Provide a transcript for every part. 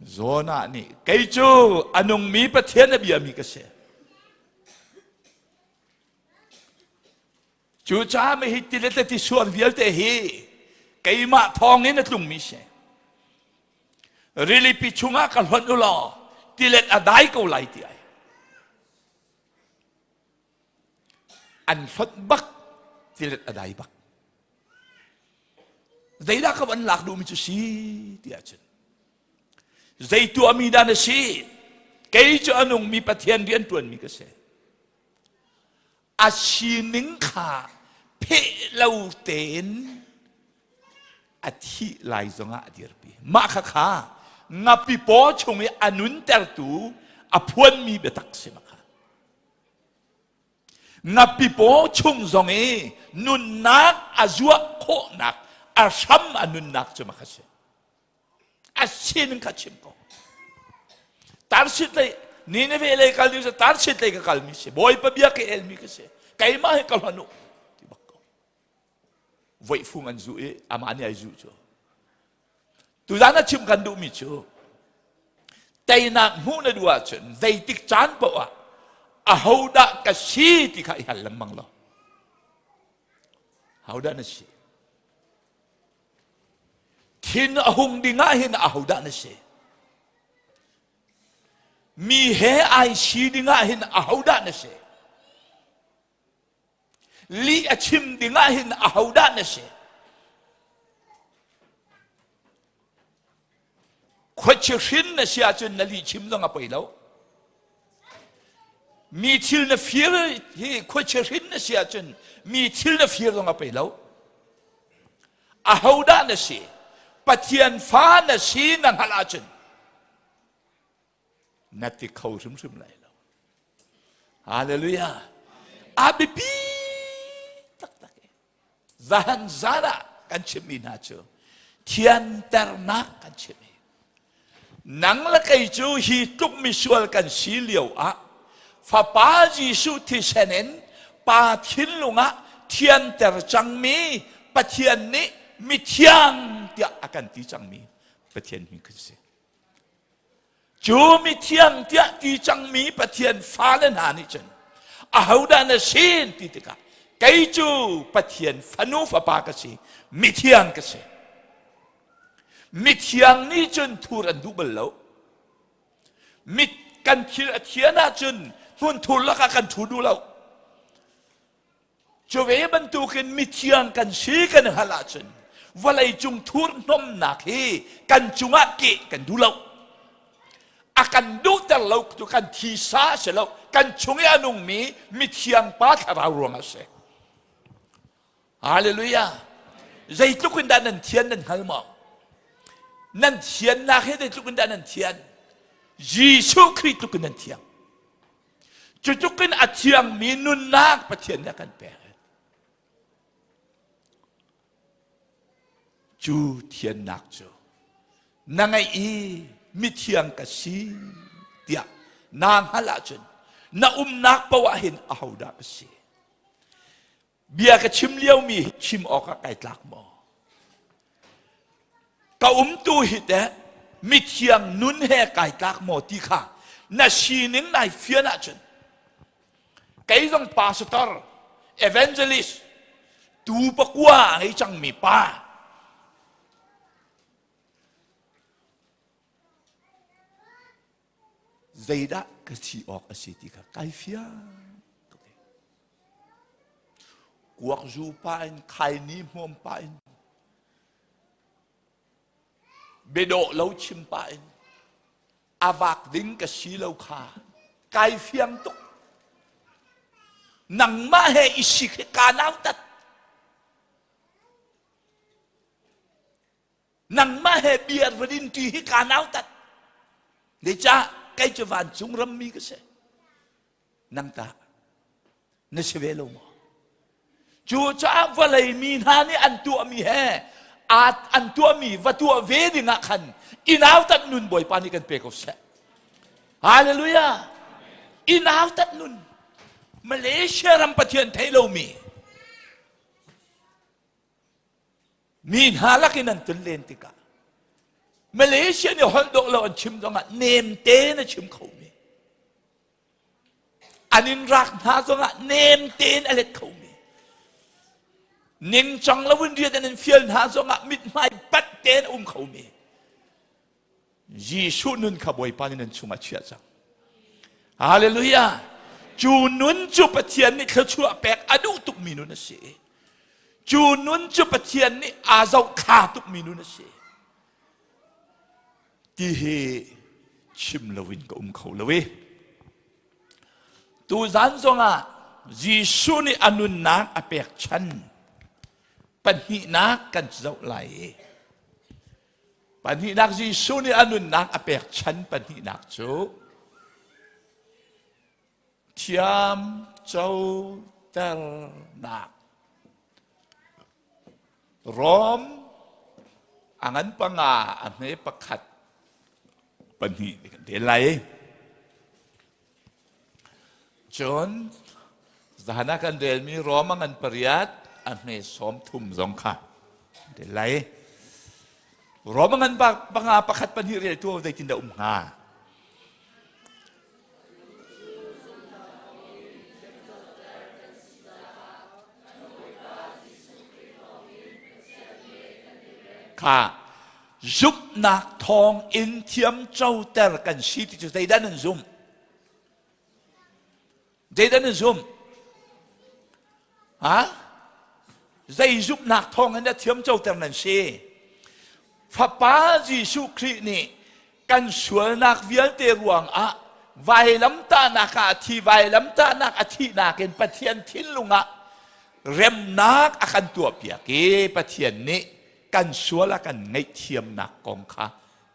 Jonah nih kei cu a nungmi Pathian a biami ka si. Cucaah mi hi tilet le tisuan vialte hi keimah thawngin a tlungmi si. Rilipi chungah ka hlonh u law tilet a dai ko lai ti ai. An hlonh bak tilet a dai bak. Zeidah ka van lak duhmi cu si ti ahcun zei tuahmi dah na si kei cu a nungmi Pathian rian ṭuanmi ka si. A sining kha pheh lo tein a thih lai zongah a dirpi. Mah kha kha ngapi paw chung i a nuntertu a phuanmi biatak si ma kha. Ngapi paw chung zong i nunnak a zuah khawhnak a hram a nunnak cu ma kha si. A sining kha chim ko. Tarsit lei Nineveh lei kal ding si Tarsit lei ka kalmi si Bawipa bia ka elmi ka si keimah hi ka hlan u ti bak ko. Voihfung an zuh i amah nih ai zuh cu. Tuzan a chim kan duhmi cu teinak hmuh na duh ahcun zeitik caan paoh ah ahodah ka si ti kha i hal lengmang lo. Hodah na si? Thin a hung ding ah hin ahodah na si? Mi he ai si ding ah hin ahodah na si? Lih a chim ding ah hin ahodah na si? Khuachi hrin na si ahcun na lih chim zong a poi lo. Mi thil na fir hi khuachi hrin na si ahcun mi thil na fir zong a poi lo. Ahodah na si? Pathian fa na si na hngalh ahcun na ti kho hrimhrim lai lo. Hallelujah. A biapi taktak Zahan zan ah kan chimmi hna cu thianternak kan chim i nang le kei cu hi tluk misual kan si lio ah Fapa Jesuh thisen in Pa thinlung ah thianter cangmi Pathian nih mithiang tiah a kan ti cangmi Pathian mi kan si. Cu mithiang tiah ti cangmi Pathian fale hna nih cun ahodah na sin ti tikah kei cu Pathian fanu fapa ka si, mithiang ka si. Mithiang nih cun thur an duh bal lo. Mit kan thil a thian ahcun hmunthur lakah kan thu duh lo. Cu ve bantukin mithiang kan si kan hngalh ahcun vawleicung thurhnomnak hi kan cungah keh kan duh lo. A kan duhter lo cu kan thisa a si lo, kan chung i a nungmi mithiang pa thlarau ruangah a si. Hallelujah. Zeitluk in dah nan thian nan hngal maw? Nan thiannak hi zeitluk in dah nan thian? Jesuh Khrih tluk in nan thiang. Cutluk in a thiangmi nunnak Pathian nih a kan pek. Cu thiannak cu na ngeih i mithiang ka si tiah naa hngalh ahcun na umnak paoh ah hin ahodah ka si? Bia ka chim liomi hi chim awkah kai tlak maw? Ka umtu hi teh mithiang nun he kai tlak maw ti kha na sining nai fian ahcun kei zong pastor, evangelist, tu pakua a ngei cangmi pa zeidah ka si awk a si ti kha kai fiang tuk kuak zu pa in khaini hmuam pa in biadawh lo chim pa in a vak ding ka si lo kha kai fiang tuk nangmah he i sik hi ka nautat Nangmah he beer va din ṭi hi kaa nautat. Zeicah kei cu vancung rammi ka si. Nang tah na si ve lo maw? Cucaah vawlei mi hna nih an tuahmi he an tuahmi va tuah ve ding ah khan i nautat nun Bawipa nih kan pe ko seh. Hallelujah! I nautat nun. Malaysia ram Pathian thei lomi Mi hna lakin an tun len tikah. Malaysia nih holh dawh lo an chim zongah nem tein a chim khomi. An in rak hna zongah nem tein a let khomi. Ningcang loin rian an in fial hna zongah mithmai pat tein a um khomi. Jesuh nun kha Bawipa nih nan chungah chiah cang. Hallelujah! Cu nun cu Pathian nih thluachuah pek a duh tukmi nun a si. Cu nun cu Pathian nih aa zohthla tukmi nun a si. Ti hi chim loin ka um kho lo i. Tuzan zongah Jesuh nih a nunnak a pek chan pahnihnak kan zoh lai i Pahnihnak Jesuh nih a nunnak a pek chan pahnihnak cu thiam coternak Rom a ngan panga a hme pakhat pahnih kan te lai. Cun zahan ah kan relmi Rom a ngan pariat a hme sawm thum zong kha rel lai. Rom a ngan panga pakhat pahnih rel tu zeitindah um hnga? Kha zumhnak thawng in thiamcoter kan si ti cu zeidah nan zumh? Zeidah nan zumh? Ha? Zei zumhnak thawng in dah thiamcoter nan si? Fapa Jesuh Khrih nih kan sualnak vialte ruangah vailamtahnak ah a thi vailamtahnak a thihnak in Pathian thinlung ah remnak a kan tuahpiak i Pathian nih kan sual a kan ngaihthiamnak kong kha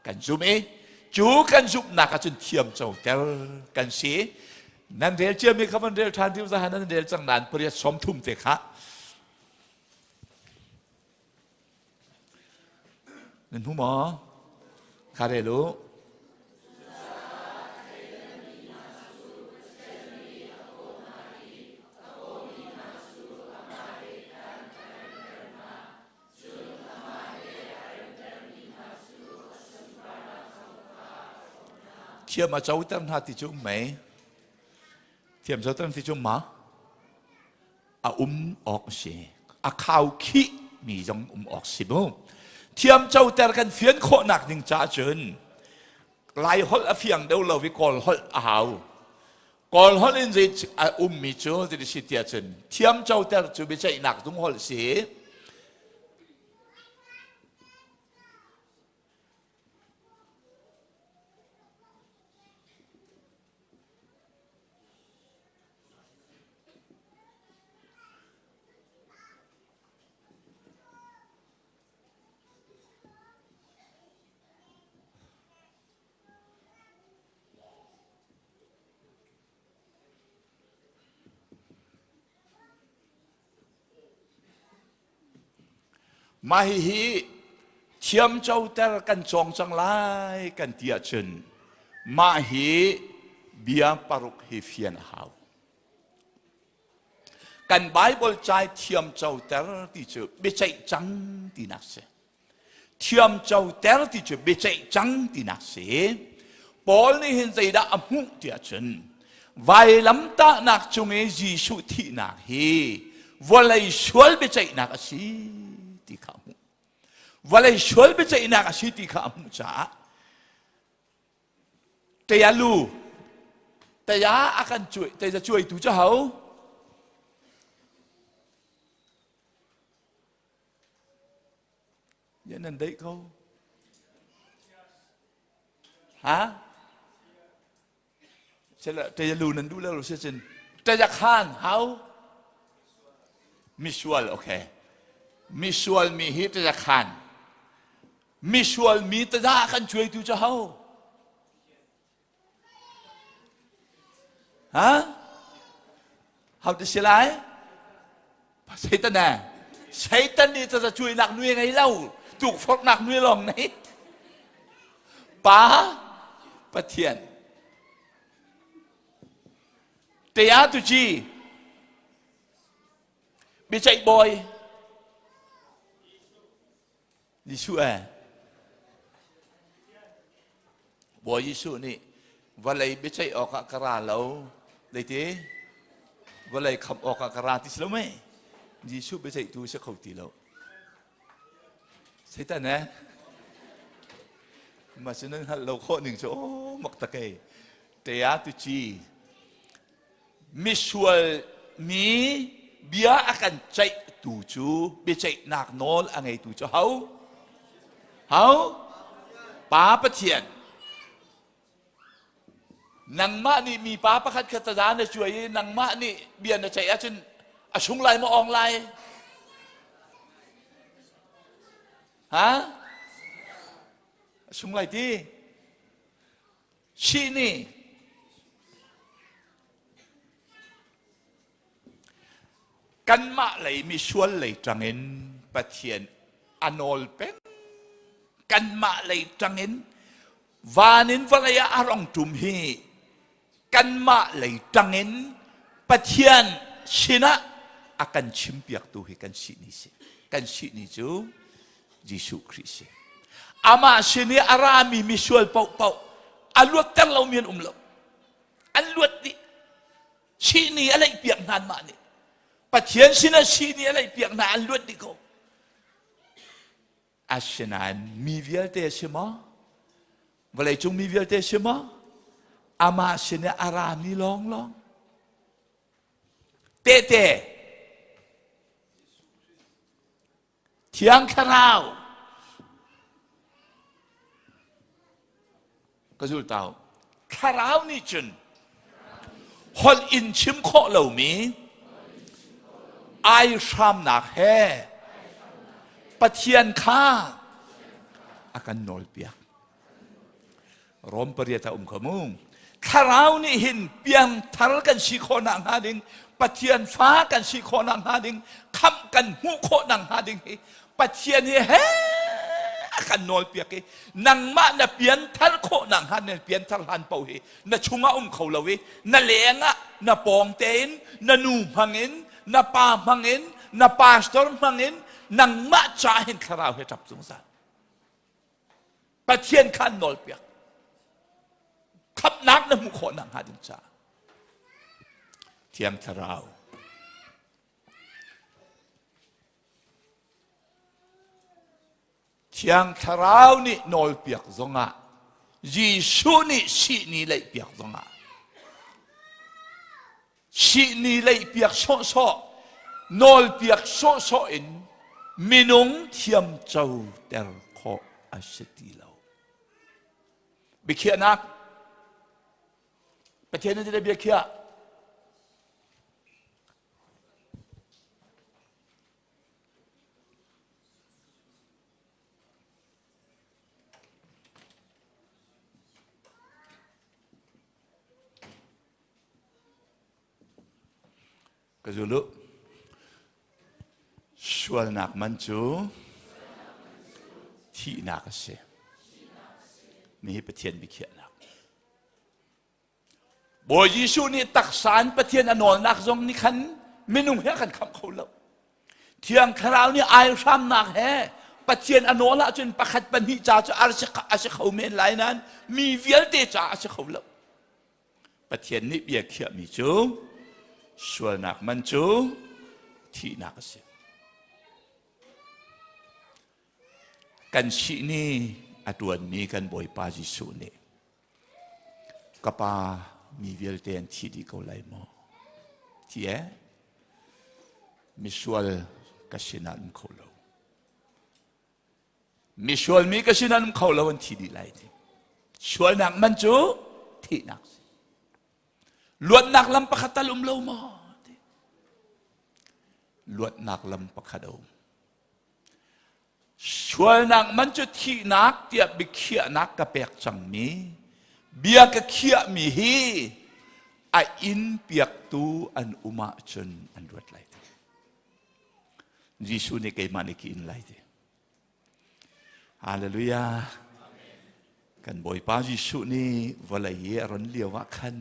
kan zumh i cu kan zumhnak ahcun thiamcoter kan si. Nan rel ciami kha van rel ṭhan tiu zahan nan rel cang nain pariat sawm thum te kha nan hmu maw? Kha rel u. Thiam a coter hna ti cu um mei? Thiam coter ti cu ma? A um awk a si. A khau khih mi zong um awk si mu. Thiam coter kan fian khawhnak ding caah cun Lai holh a fiang deuh lo i Kawl holh a hau. Kawl holh in zei a ummi cu zei si tiah cun thiam coter cu biaceihnak zung holh si. Mah hihi thiamcoter kan cawng cang lai kan ti ahcun mah hi bia paruk hi fian a hau. Kan Bible cai thiamcoter ti cu biaceih cang tinak si. Thiamcoter ti cu biaceih cang tinak si. Paul nih hin zeidah a hmuh tiah cun vailamtahnak cung i Jesuh thihnak hi vawlei sual biaceihnak a si ti kha a hmuh. Vawlei sual biaceihnak a si ti kha a hmuh caah Taya lu taya a kan cuai taya cuaitu cu ho? Yan nan deih ko. Ha? Sela taya lu nan duh lo si cun taya khan hau misual okay. Misual mi hi taya khan. Misual mi tada kan cuaitu cu ho? Ha? How to si lai? Satan eh. Satan nih caza cuainak nui ngei lo. Tukforhnak nui lawng nei. Pa Pathian. Tea tu ci. Biaceih bawi. Jesuh eh. Bawi Jesuh nih vawlei biaceih awkah ka ra lo deiti vawlei khamh awkah ka ra ti si lo mei Jesuh biaceihtu si kho ti lo Satan eh mah cu nan hngalh lo khawh ning cu aw mak tak ei tea tu ci misual mi bia a kan ceih tu cu biaceihnak nawl a ngeitu cu ho ho pa Pathian Nangmah nih mipa pakhat kha taza na cuai i nangmah nih bia na ceih ahcun a sung lai maw awng lai? Ha? A sung lai ti? Sih nih kanmah lei misual lei ṭangin Pathian a nawl peng. Kanmah lei ṭangin van in vawlei ah a rong ṭum hi kanmah lei ṭangin Pathian sinah a kan chimpiaktu hi kan si ni si. Kan si ni cu Jesuh Khrih si. Amah sin i a rami misual paohpaoh a luatter lomi an um lo. An luat dih. Sihni a leihpiak hna anmah nih. Pathian sinah sihni a leihpiak hna an luat dih ko. Asinain mi vialte a si maw? Vawleicung mi vialte a si maw? Amah sin i a rami lawnglawng. Tehte Thiang Thlarau ka zul tau Thlarau nih cun holh in chim khawh lomi ai hramnak he Pathian kha a kan nawlpiak. Rom pariat a um kho mu. Thlarau nih hin piangthar kan si khawh nak hnga ding, Pathian fa kan si khawh nak hnga ding, khamh kan hmuh khawh nak hnga ding hi Pathian hi he a kan nawlpiak i nangmah na pianthar khawh nak hnga na pianthar hlan paoh hi na chungah um kho lo i na leng ah na pawng tein na nu hmang in na pa hmang in na pastor hmang in nangmah ca hin thlarau he ṭap zungzal. Pathian kha an nawlpiak. Khamhnak na hmuh khawh nakhnga ding caah. Thiang Thlarau. Thiang Thlarau nih nawlpiak zongah Jesuh nih sihni leihpiak zongah Sihni leihpiak sawhsawh, nawlpiak sawhsawh in minung thiamcoter khawh a si ti lo. Biakhiahnak Pathian nih bia khiah. Ka zul u. Sualnak man cu thihnak a si. Mi hi Pathian biakhiahnak. Bawi Jesuh nih taksa in Pathian a nawlnak zong nih khan minung he a kan khamh kho lo. Thiang Thlarau nih ai hramnak he Pathian a nawl ahcun pakhat pahnih ca cu a si kho men lai nain mi vialte ca a si kho lo. Pathian nih bia khiahmi cu sualnak man cu thihnak a si. Kan sihni a ṭuanmi kan Bawipa Jesuh nih ka pa mi vialte an thi dih ko lai maw? Ti eh? Misual ka sinah um kho lo. Misual mi ka sinah um kho lo an thi dih lai ti. Sualnak man cu thihnak si. Luatnak lam pakhat tal um lo maw? Ti. Luatnak lam pakhat a um. Sualnak man cu thihnak tiah biakhiahnak ka pek cangmi bia ka khiahmi hi a inn piaktu an um ahcun an ruat lai ti. Jesuh nih keimah nih ka inn lai ti. Hallelujah. Kan Bawipa Jesuh nih vawlei i a ron lio ah khan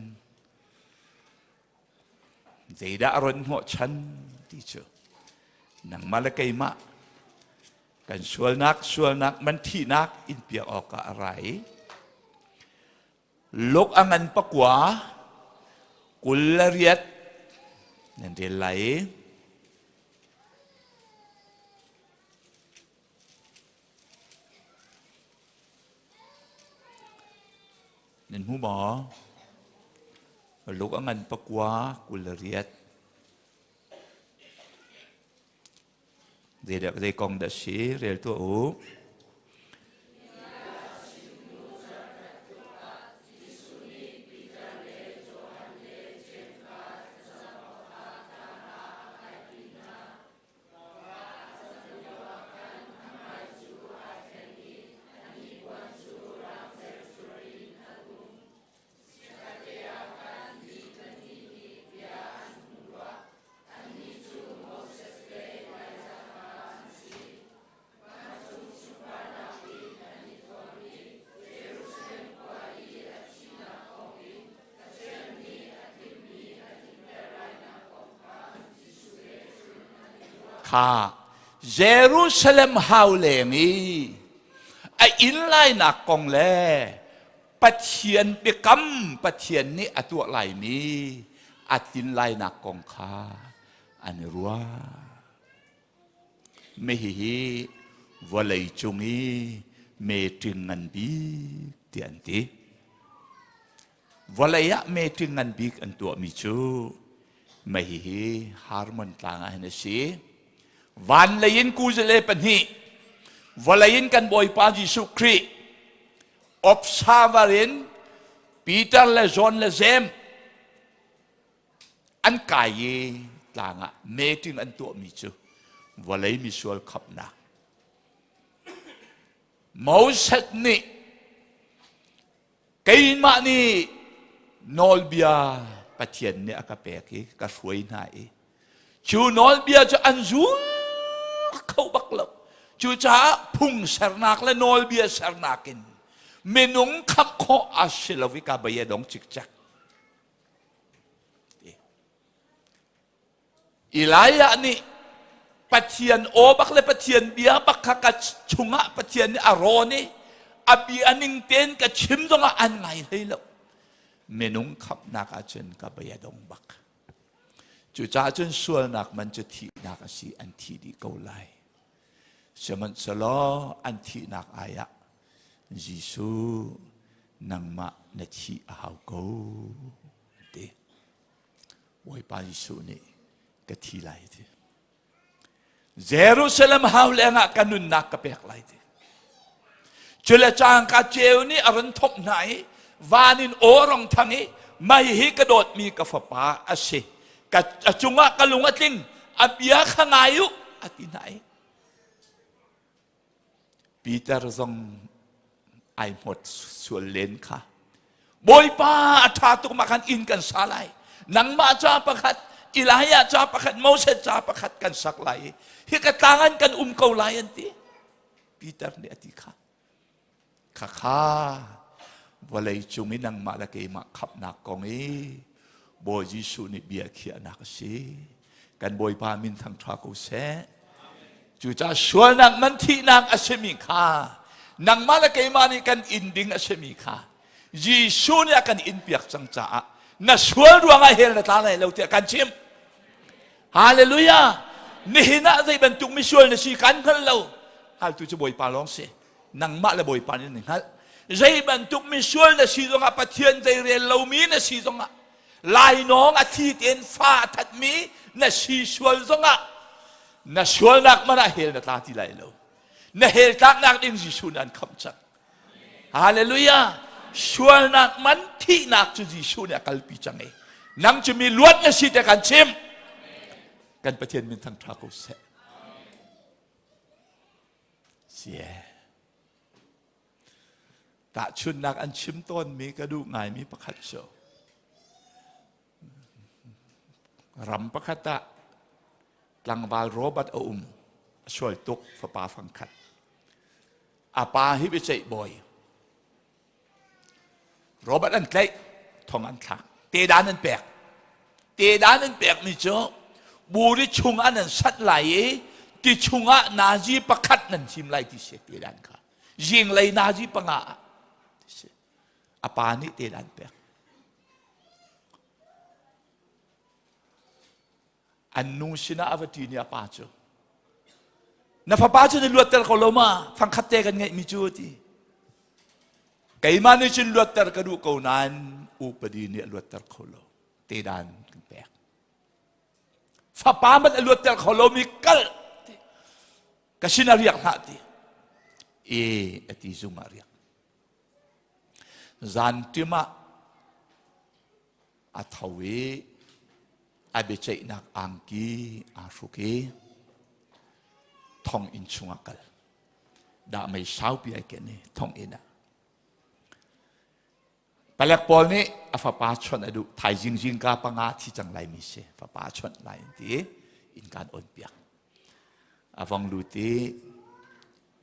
Zeidah a ron hnawhchan ti cu nangmah le keimah kan sualnak sualnak man thihnak in piak awkah a ra i. Luk a ngan pakua 28 nan rel lai. Nan hmu maw? Luk a ngan pakua 28. Zeidah zei kong dah si rel tuah u. Kha Jerusalem hau leng i a inn lainak kong le Pathian biakam Pathian nih a tuah laimi a tlin lainak kong kha an i ruah. Mi hihi vawlei cung i meṭing ngan bik ti an ti. Vawlei ah meṭing ngan bik an tuahmi cu mei hihi Harmon tlang ah hin a si. Van lei in kuzale pahnih, vawlei in kan Bawipa Jesuh Khrih, observer in Peter le John le Jeim an kai i tlang ah meeting an tuahmi cu vawlei misual khamhnak Moses nih keimah nih nawlbia Pathian nih a ka pek i ka hruai hna i cu nawlbia cu an zul kho bak lo cucaah phung sernak le nawlbia sernak in minung khamh khawh a si lo i ka bei a dong cikcek Elijah nih Pathian aw bak le Pathian bia bak kha ka chungah Pathian nih a rawn i a bia ning tein ka chim zongah an ngai hlei lo. Minung khamhnak ahcun ka bei a dong bak. Cucaah cun sualnak man cu thihnak a si an thi dih ko lai. Sihmanhsehlaw an thihnak ai ah Jesuh nangmah na thih a hau ko ti. Bawipa Jesuh nih ka thi lai ti. Jerusalem hau lengah ka nunnak ka pek lai ti. Cule cangka ceu nih a run thomh hna i van in aw rong thang i mei hi ka dawtmi ka fapa a si. Ka a cungah ka lung a tling a bia kha ngai u a ti hna i Peter zong ai hmot sual len kha Bawipa a ṭha tuk ma khan inn kan sa lai nangmah ca pakhat Elijah ca pakhat Moses ca pakhat kan sak lai i hi ka tlang an kan um ko lai an ti Peter nih a ti kha Khakha vawlei cung i nangmah le keimah khamhnak kong i Bawi Jesuh nih bia khiahnak a si. Kan Bawipa min thangṭha ko seh. Cucaah sualnak man thihnak a simi kha nangmah le keimah nih kan in ding a simi kha Jesuh nih a kan in piak cang caah na sual ruangah hell na tla lai lo tiah kan chimh. Hallelujah! Nihin ah zei bantuk misual na si kan hngal lo. Hngaltu cu Bawipa lawng si. Nangmah le Bawipa nih nan hngalh. Zei bantuk misual na si zongah Pathian zei rel lomi na si zongah lainawng a thi tein fa a thatmi na si sual zongah na sualnak man ah hell na tla ti lai lo. Na hell tlaknak ding Jesuh nih an khamh cang. Hallelujah! Sualnak man thihnak cu Jesuh nih a kalpi cang i nang cu mi luat na si te kan chim. Kan Pathian min thangṭha ko seh. Sie. Tahchunnak an chim tawnmi ka duh ngaimi pakhat cu ram pakhat ah tlangval Robert a um a sual tuk fapa fangkhat A pa hi biaceih bawi. Robert an tlaih, thong an thlak. Tedan an pek. Tedan an pekmi cu buri chungah nan sat lai i ti chungah nazi pakhat nan thim lai ti si tedan kha. Zinglei nazi panga ah. Ti si. A pa nih te an pek. An nu sinah a va ṭin i a pa cu na fapa cu na luatter ko lo ma fangkhat te kan ngeihmi cu a ti. Keimah nih cun luatter ka duh ko nain upadi nih a luatter kho lo. Tedan kan pek. Fapa man a luatter kho lomi kal ti. Ka sin a riak hlah ti. E a ti zung ah riak. Zan tim ah a tho i a biaceihnak angki aa hruk i thonginn chungah kal. Dahmei saupi ai ken i thonginn ah. Palek pawl nih a fapa chawnh a duh. Thaizing zingka panga thi cang laimi si. Fapa chawnh lai an ti i innka an on piak. A vong lut i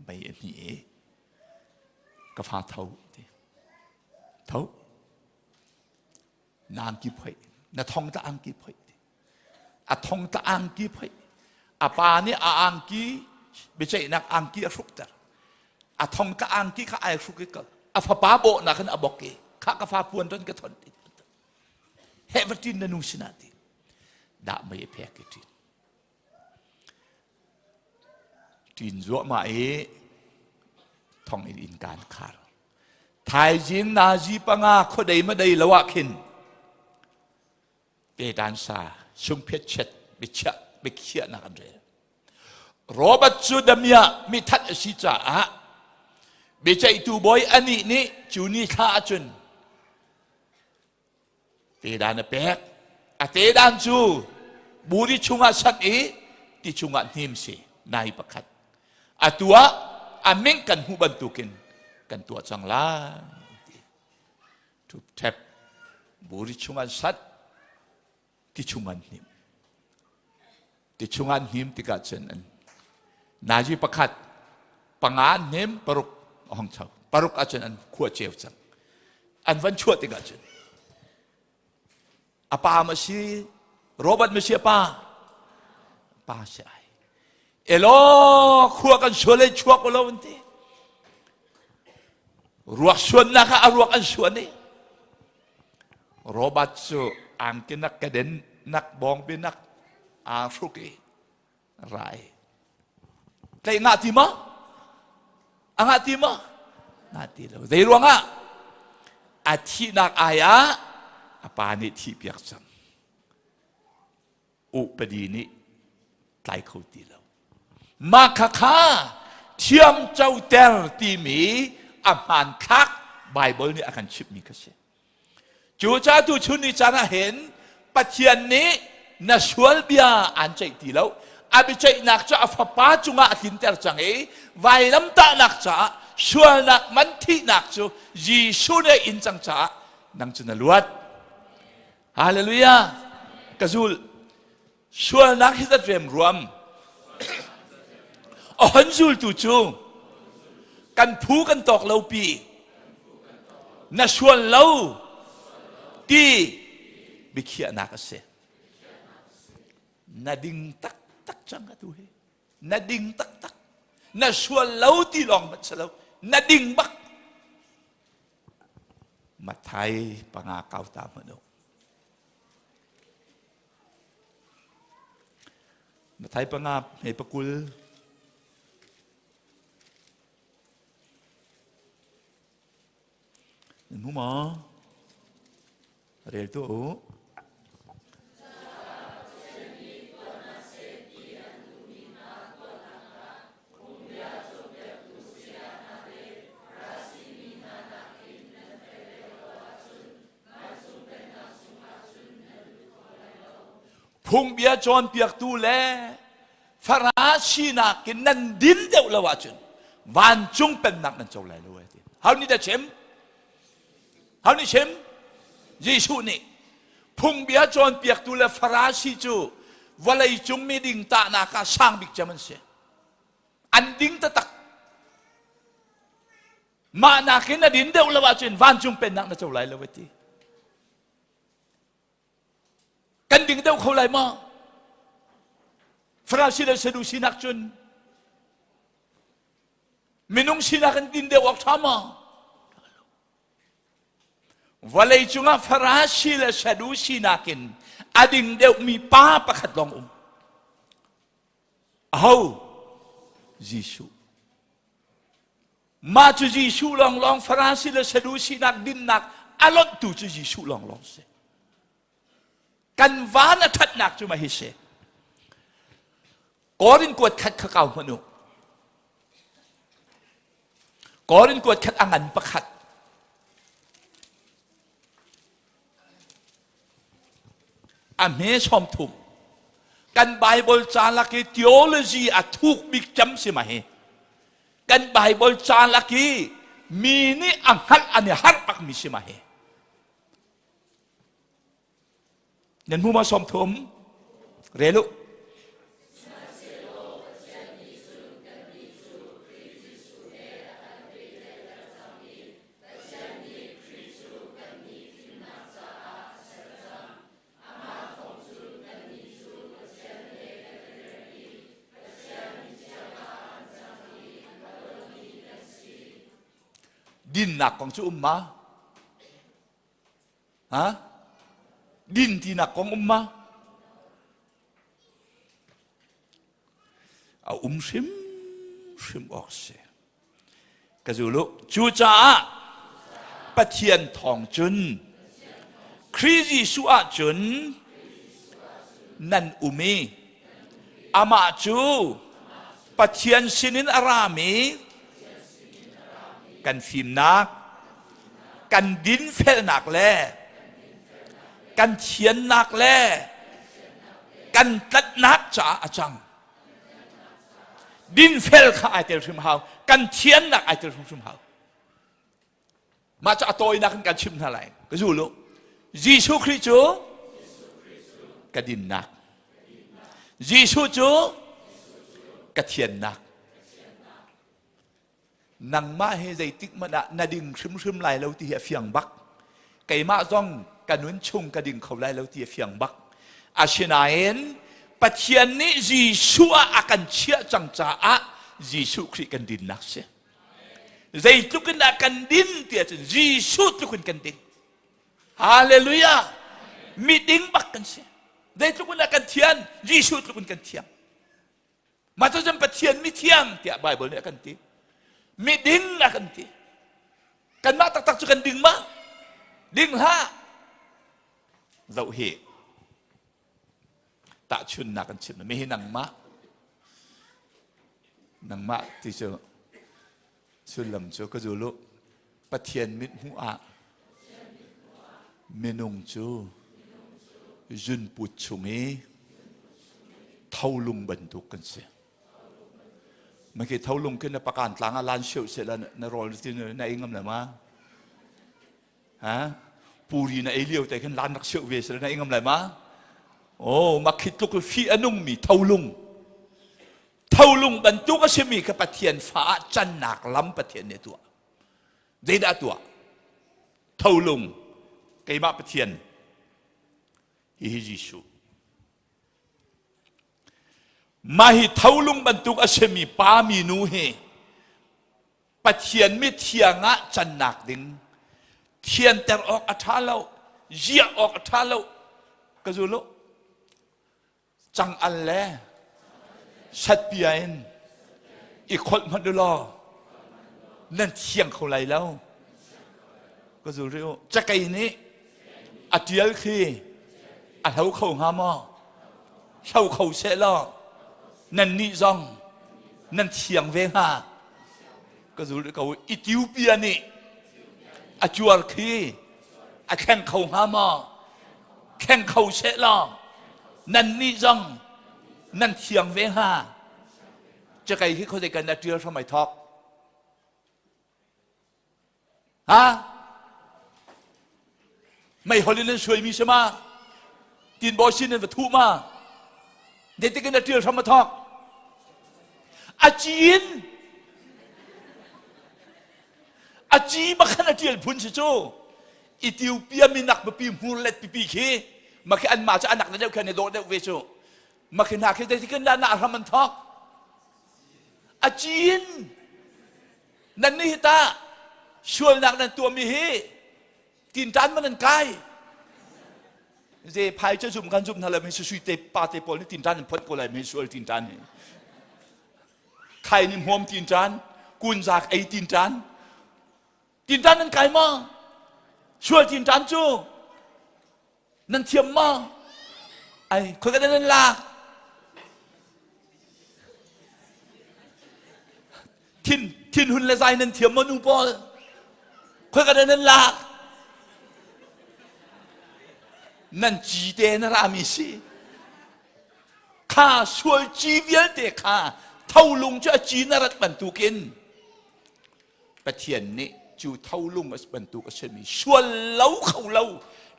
mei a hnih i ka fa tho ti. Tho. Na angki phoih. Na thong ta angki phoih ti. A thong ta angki phoih. A pa nih a angki biaceihnak angki a hrukter. A thong ta angki kha ai hruk i kal. A fapa bawhnak in a bok i kha ka fa puan don ka thon ti. He va ṭin na nu sinah ti. Dah mei a phek i ṭin. Ṭin zuahmah i thonginn inn kaan khar. Thaizing nazi panga khuadei madei lo ah khin tetan sa sungphet chet biachiah biakhiahnak an rel. Robert cu damiah mithat a si caah biaceihtu bawi anih nih cu ni thla ahcun Tedan a pek. A tedan cu buri chungah sanh i ti chungah hnim si nai pakhat. Atu ah a ming kan hmuh bantukin kan tuah cang lai. Thupthep buri chungah sat ti chung an hnim. Ti chung an hnim tikah cun an nazi pakhat panga an hnim paruk a hong chau. Paruk ahcun an khua ceu cang. An van chuah tikah cun a pa ma si Robert ma si a pa pa si ai. Elaw khua kan sual ei chuak lo an ti. Ruak suannak ah a ruak an suan i Robert cu angki nak keden nak bawngbi nak aa hruk i rai. Tlaih ngah ti maw? A ngah ti maw? Ngah ti lo. Zei ruangah? A thihnak ai ah a pa nih thihpiak cang. Upadi nih tlai kho ti lo. Mah khakha thiamcoter timi a hmanthlak Baibal nih a kan chimhmi kha si. Cucaah tuchun ni caan ah hin Pathian nih na sual bia aan ceih ti lo. A biaceihnak cu a fapa cungah a tlinter cang i vailamtahnak caah sualnak man thihnak cu Jesuh nih a in cang caah nang cu na luat. Hallelujah! Ka zul. Sualnak hi zat remruam. A hon zultu cu kan phu kan tawk lo pi. Na sual lo ti biakhiahnak a si. Na ding taktak cang atu hi. Na ding taktak. Na sual lo ti lawng hmanh si lo. Na ding bak. Mathai panga kau ta hmanh u. Mathai panga hme pakul. Nan hmu maw? Rel tuah u. Phungbia cawnpiaktu le Farasi nakin nan din deuh lo ahcun vancung pennak nan co lai lo ti. How nih dah chim? How nih chim? Jesuh nih phungbia cawnpiaktu le Farasi cu vawlei cung mi ding tahnak ah sang bik cem an si. An ding taktak. Mah nakin na din deuh lo ahcun vancung pennak na co lai lo a ti. Kan ding deuh kho lai maw? Farasi le Sadusi nak cun minung sinak in din deuh awk ṭha maw? Vawlei cungah Farasi le Sadusi nakin a ding deuhmi pa pakhat lawng um. Aho? Jesuh. Mah cu Jesuh lawnglawng Farasi le Sadusi nak dinnak a lonhtu cu Jesuh lawnglawng si. Kan van a ṭhatnak cu mah hi si. Korin kuat khat kha kau hmanh u. Korin kuat khat a ngan pakhat. A hme sawm thum. Kan Bible ca lak i theology a thuk bik cem si ma hi. Kan Bible ca lak i mi nih a hngalh an i harh bak mi si ma hi. Nan hmu ma 30? Rel u. Dinnak kong cu um ma? Ha? Din tinak kong um ma? A um hrim hrim awk si. Ka zulu. Cucaah Pathian thawng cun Khrih Jesuh ahcun nan um i amah cu Pathian sinin a rami kan fimnak kan dinfelnak le kan thiannak le kan tlatnak caah a cang. Dinfel kha ai tel hrim hau, kan thiannak ai tel hrimhrim hau. Mah cu a tawinak in kan chim hna lai. Ka zul u. Jesuh Khrih cu ka dinnak. Jesuh cu ka thiannak. Nangmah hi zeitik hmanh ah na ding hrimhrim lai lo ti hi a fiang bak. Keimah zong ka nun chung ka ding kho lai lo ti a fiang bak. Asinain Pathian nih Jesuh ah a kan chiah cang caah Jesuh Khrih kan dinnak si. Zeitluk in dah kan din ti ahcun Jesuh tluk in kan ding. Hallelujah! Miding bak kan si. Zeitluk in dah kan thian? Jesuh tluk in kan thiang. Mah cu cun Pathian mithiang tiah Baibal nih a kan ti. Miding a kan ti. Kanmah taktak cu kan ding ma? Ding hlah. Zoh hi. Tahchunnak kan chim. Mi hi nangmah. Nangmah ti cu sullam cu ka zul u. Pathian mithmuh ah minung cu zunput chung i tholung bantuk kan si. Maki tholung khi na pakan tlang ah lan seuh seh la na rawl ti na ei ngam le ma? Ha? Puri na ei lio te khin lan rak seuh ve seh la na ei ngam lai ma? Oh, makhi tluk fi a nungmi tholung. Tholung bantuk a simi kha Pathian fa ah cannak lam Pathian nih a tuah. Zeidah a tuah? Tholung keimah Pathian hihi Jesuh. Mah hi tholung bantuk a simi pa minu hi Pathian mithiang ah cannak ding thianter awk a ṭha lo, ziah awk a ṭha lo. Ka zul u. Cang-al le satpia in i kholh hmanh u law nan thiang kho lai lo. Ka zul rih u. Cakei nih a ṭial khi a hlo kho hnga maw? Hlo kho seh law nannih zong nan thiang ve hnga. Ka zul rih ko. Ethiopia nih a cuar khi a thleng kho hnga maw? Thleng kho seh law nannih zong nan thiang ve hnga. Cakei hi khuazei kan a ṭial hram ai thawk. Ha? Meihol in an suaimi si ma? Tinbawi sin in va thuh ma? Zeitik in a ṭial hram a thawk? A ci in a ci bakhan a ṭial phun si cu. Ethiopia minak pipi hmur let pipi khi makhi anmah cu anak deuh khan i dawh deuh ve cu makhi hna khi zeitik in dah na hram an thawk a cin nan nih hi ta sualnak nan tuahmi hi. Tinṭan man an kai. Ze phai cu zum kan zum hna lo mi sui te pa te pawl nih tinṭan an phot ko lai mi sual tinṭan hi. Khai ni hmuam tinṭan, kunzak ei tinṭan. Tinṭan nan kai ma? Sual tinṭan cu nan thiam ma? Ai khoi ka nan lak? Thin thinhun le zai nan thiam maw nu pawl? Khoi ka nan lak? Nan ci te na rami si. Kha sual ci vialte kha tholung cu a ci na rat bantukin Pathian nih cu tholung a bantuk a simi sual lo kho lo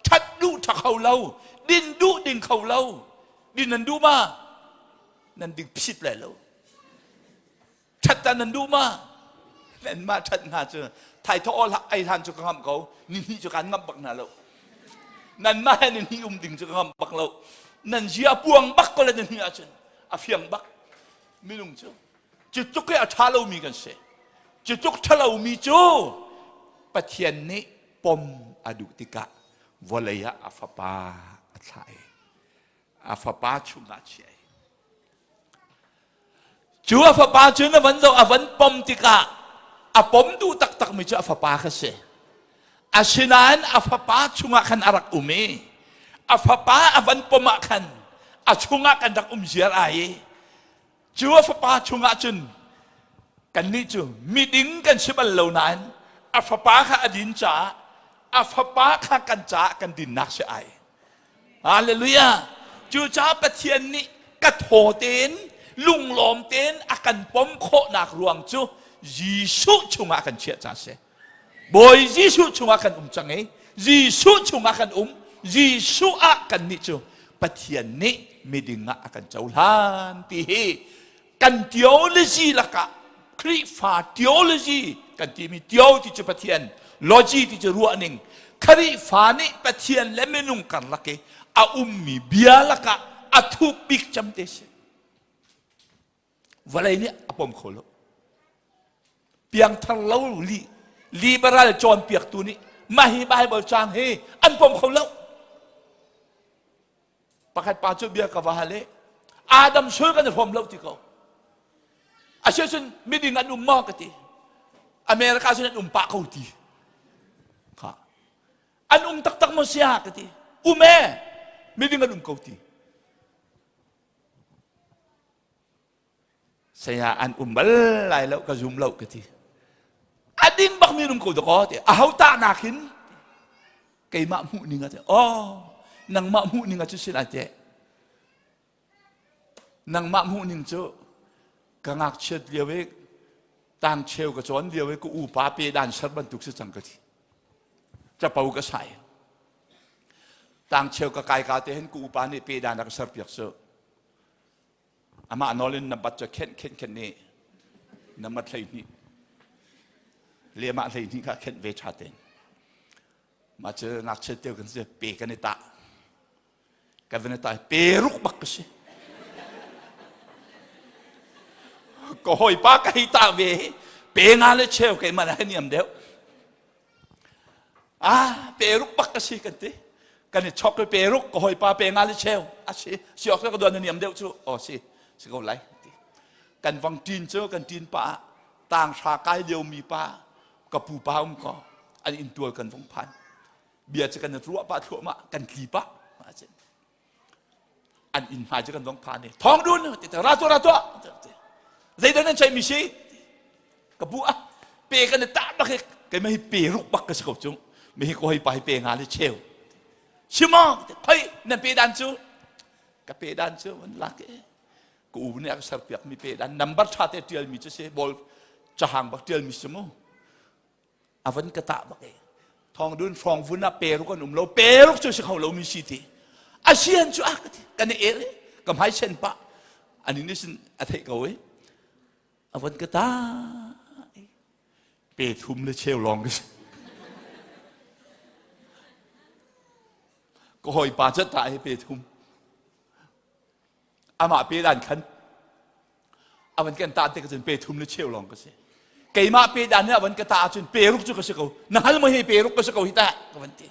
ṭhat duh ṭha kho lo din duh ding kho lo din nan duh ma nan ding phit lai lo ṭhat ta nan duh ma nan mah ṭhat hna cu thai thaw awl ei hlan cu ka ngamh ko ni hnih cu kan ngamh bak hna lo nan mah he ni hnih um ding cu ka ngamh bak lo nan zia puang bak ko le ni hnih ahcun a fiang bak minung cu Cu tluk i a ṭha lomi kan si. Cu tluk ṭha lomi cu Pathian nih pom a duh tikah vawlei ah a fapa a thlah i a fapa chungah a chiah i cu a fapa cu na van zoh a van pom tikah a pom duh taktakmi cu a fapa kha si. Asinain a fapa chungah khan a rak um i a fapa a van pom ah khan a chungah kan rak um ziar ai i Cu a fapa chungah cun kannih cu miding kan si bal lo nain a fapa kha a din caah a fapa kha kan caah kan dinnak si ai. Hallelujah! Cucaah Pathian nih ka thaw tein lunglawm tein a kan pom khawhnak ruang cu Jesuh chungah kan chiah ca si. Bawi Jesuh chungah kan um cang i Jesuh chungah kan um Jesuh ah kannih cu Pathian nih miding ah a kan cohlan ti hi kan theology lakah Khrihfa theology kan timi theo ti cu Pathian logy ti cu ruahning Khrihfa nih Pathian le minung karlak i a ummi bia lakah a thuk bik cem te si vawlei nih a pom kho lo piangthar lo li liberal cawnpiaktu nih mah hi Bible caang hi an pom kho lo pakhat pa cu bia ka va hal i Adam sul kan i hrawm lo ti ko asicun miding an um maw ka ti America cun an um pah ko ti kha an um taktak maw sia ka ti um e miding an um ko ti Saya an um bal lai lo ka zum lo ka ti. A ding bak mi um ko dakaw ti. A ho ta nakin keimah hmuh ning a ti. Oh, nangmah hmuh ning a cu si lai te. Nangmah hmuh ning cu ka ngakchiat lio i tang cheu ka cawn lio i ka upa pe dan ser bantuk si cang ka ti. Capo ka sai. Tang cheu ka kai ka te hin ka upa nih pe dan a ka ser piak su. Amah nawl in na bat cu khenh khenh khenh nih na mat 12 le mah 12 kha khenh ve ṭha tein. Mah cu ngakchia teo kan si pe kan i tah. Kan van i tah pe ruk bak ka si. Ka hawipa ka hei tah ve pe nga le cheu keimah na niam deuh. Ah, peruk bak ka si kan ti. Kan i chok i peruk ka hawipa pe nga le cheu. A si, si awk ka duan na niam deuh cu. Oh si, si ko lai ti. Kan vang ṭin cu kan ṭin pa ah tang hra kai lio mi pa ka pu pa um ko an inn tual kan vung phan. Bia cu kan ruah pah thluahmah kan tli pah. An inn hmai cu kan vong phan i thawng dun ti ra tuah ra tuah zeidah nan ceih mi si ka bu ah pe kan i tah bak hi keimah hi pe ruk bak ka si ko cung mi hi ko hei pa hi pe nga le cheu simo khoi nan pe dan cu ka pe dan cu an lak i ka u nih a ka ser piak mi pe dan number tha te tial mi cu si bol cahang bak tial mi si mu a van ka tah bak e thawng dun hrawng vun ah peruk an um lo peruk cu si kho lo mi si ti a sian cu a ka ti kan i el i ka hmai sen pah ani nih sin a theih ko i a van ka tah pe thum le cheu lawng ka si ka hawipa cu tah hi pe thum amah pe dan khan a van kan tah tik cun pe thum le cheu lawng ka si keimah pe dan nih a van ka tah ahcun pe ruk cu ka si ko na hal mo hi pe ruk ka si ko hi tah ka van ti.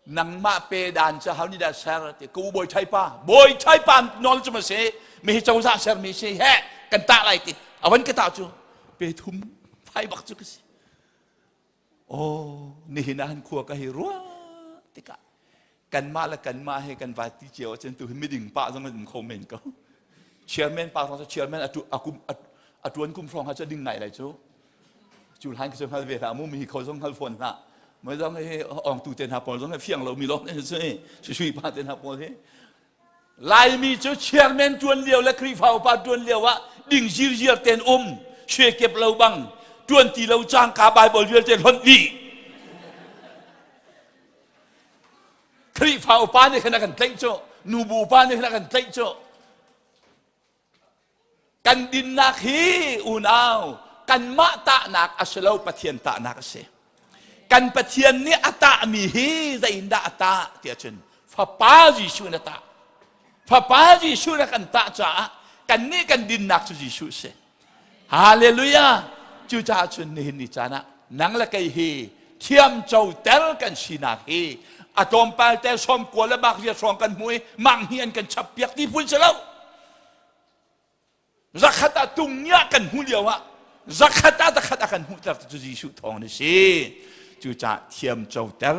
Nangmah pe dan cu hau nih dah ser ti ka u bawi thai pa bawi thai pa nawl cu ma si mi hi cozah sermi si he kan tah lai ti avan ka tah cu pe thum fai bak cu ka si. Oh, nihin ah han khua ka hi ruah tikah kanmah le kanmah he kan vai ti cio ahcun tu hi miding pa zong an um kho men ko. Chairman pa zong cu chairman a kum a tuan kum hrawng ha cu ding ngai lai cu. Cu hlan ka cu hngal ve hlah mu mi kho zong hngal fawn hlah. Mai zong hi ong tu te hna pawl zong hi fiang lo mi lawng ne cu sui pa te hna pawl hi Laimi cu chairman ṭuan lio le Khrihfa upa ṭuan lio ah ding zirziar ten um, shwe kep lo bang, ṭuan ti lo cangka Bible vialte hlonh dih. Khrihfa upa nih khan a kan tlaih cu, nubu upa nih khan a kan tlaih cu. Kan dinnak hi unau kanmah tahnak a si lo Pathian tahnak a si. Kan Pathian nih a tahmi hi zeiindah a tah tiah cun Fapa Jesuh in a tah. Fapa Jesuh in a kan tah caah kannih kan dinnak cu Jesuh a si. Hallelujah! Cucaah cun nihin ni caan ah nang le kei hi thiamcoter kan sinak hi a tlawmpal te sawmkua le bak riat hrawng kan hmu i mang hi an kan chap piak ti phun si lo. Zakhat ah tungnya kan hmu lio ah zakhat ah zakhat a kan hmuhter cu Jesuh thawng a si. Cucaah thiamcoter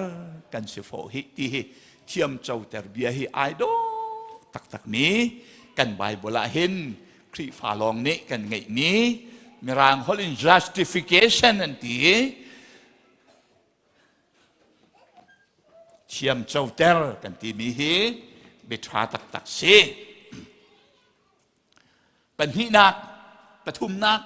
kan si fawh hi ti hi thiamcoter bia hi ai dawh taktak mi kan Bible ah hin Khrihfa lawng nih kan ngeihmi Mirang holh in justification an ti thiamcoter kan timi hi biaṭha taktak si. Pahnihnak, pathumnak,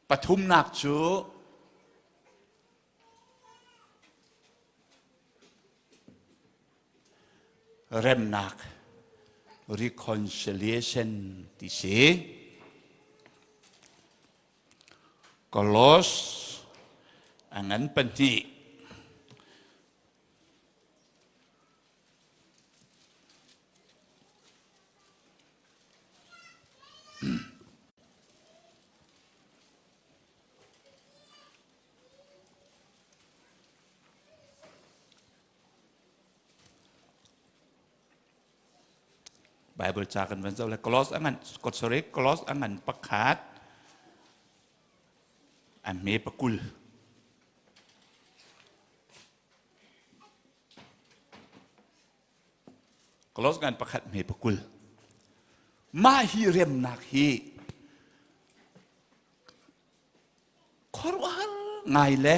Pathumnak cu remnak reconciliation ti si. Kolos a ngan pahnih. Bible ca kan van zoh le Kolos a ngan sorry Kolos a ngan pakhat a hme pakul Kolos ngan pakhat hme pakul mah hi remnak hi khuaruahhar ngai le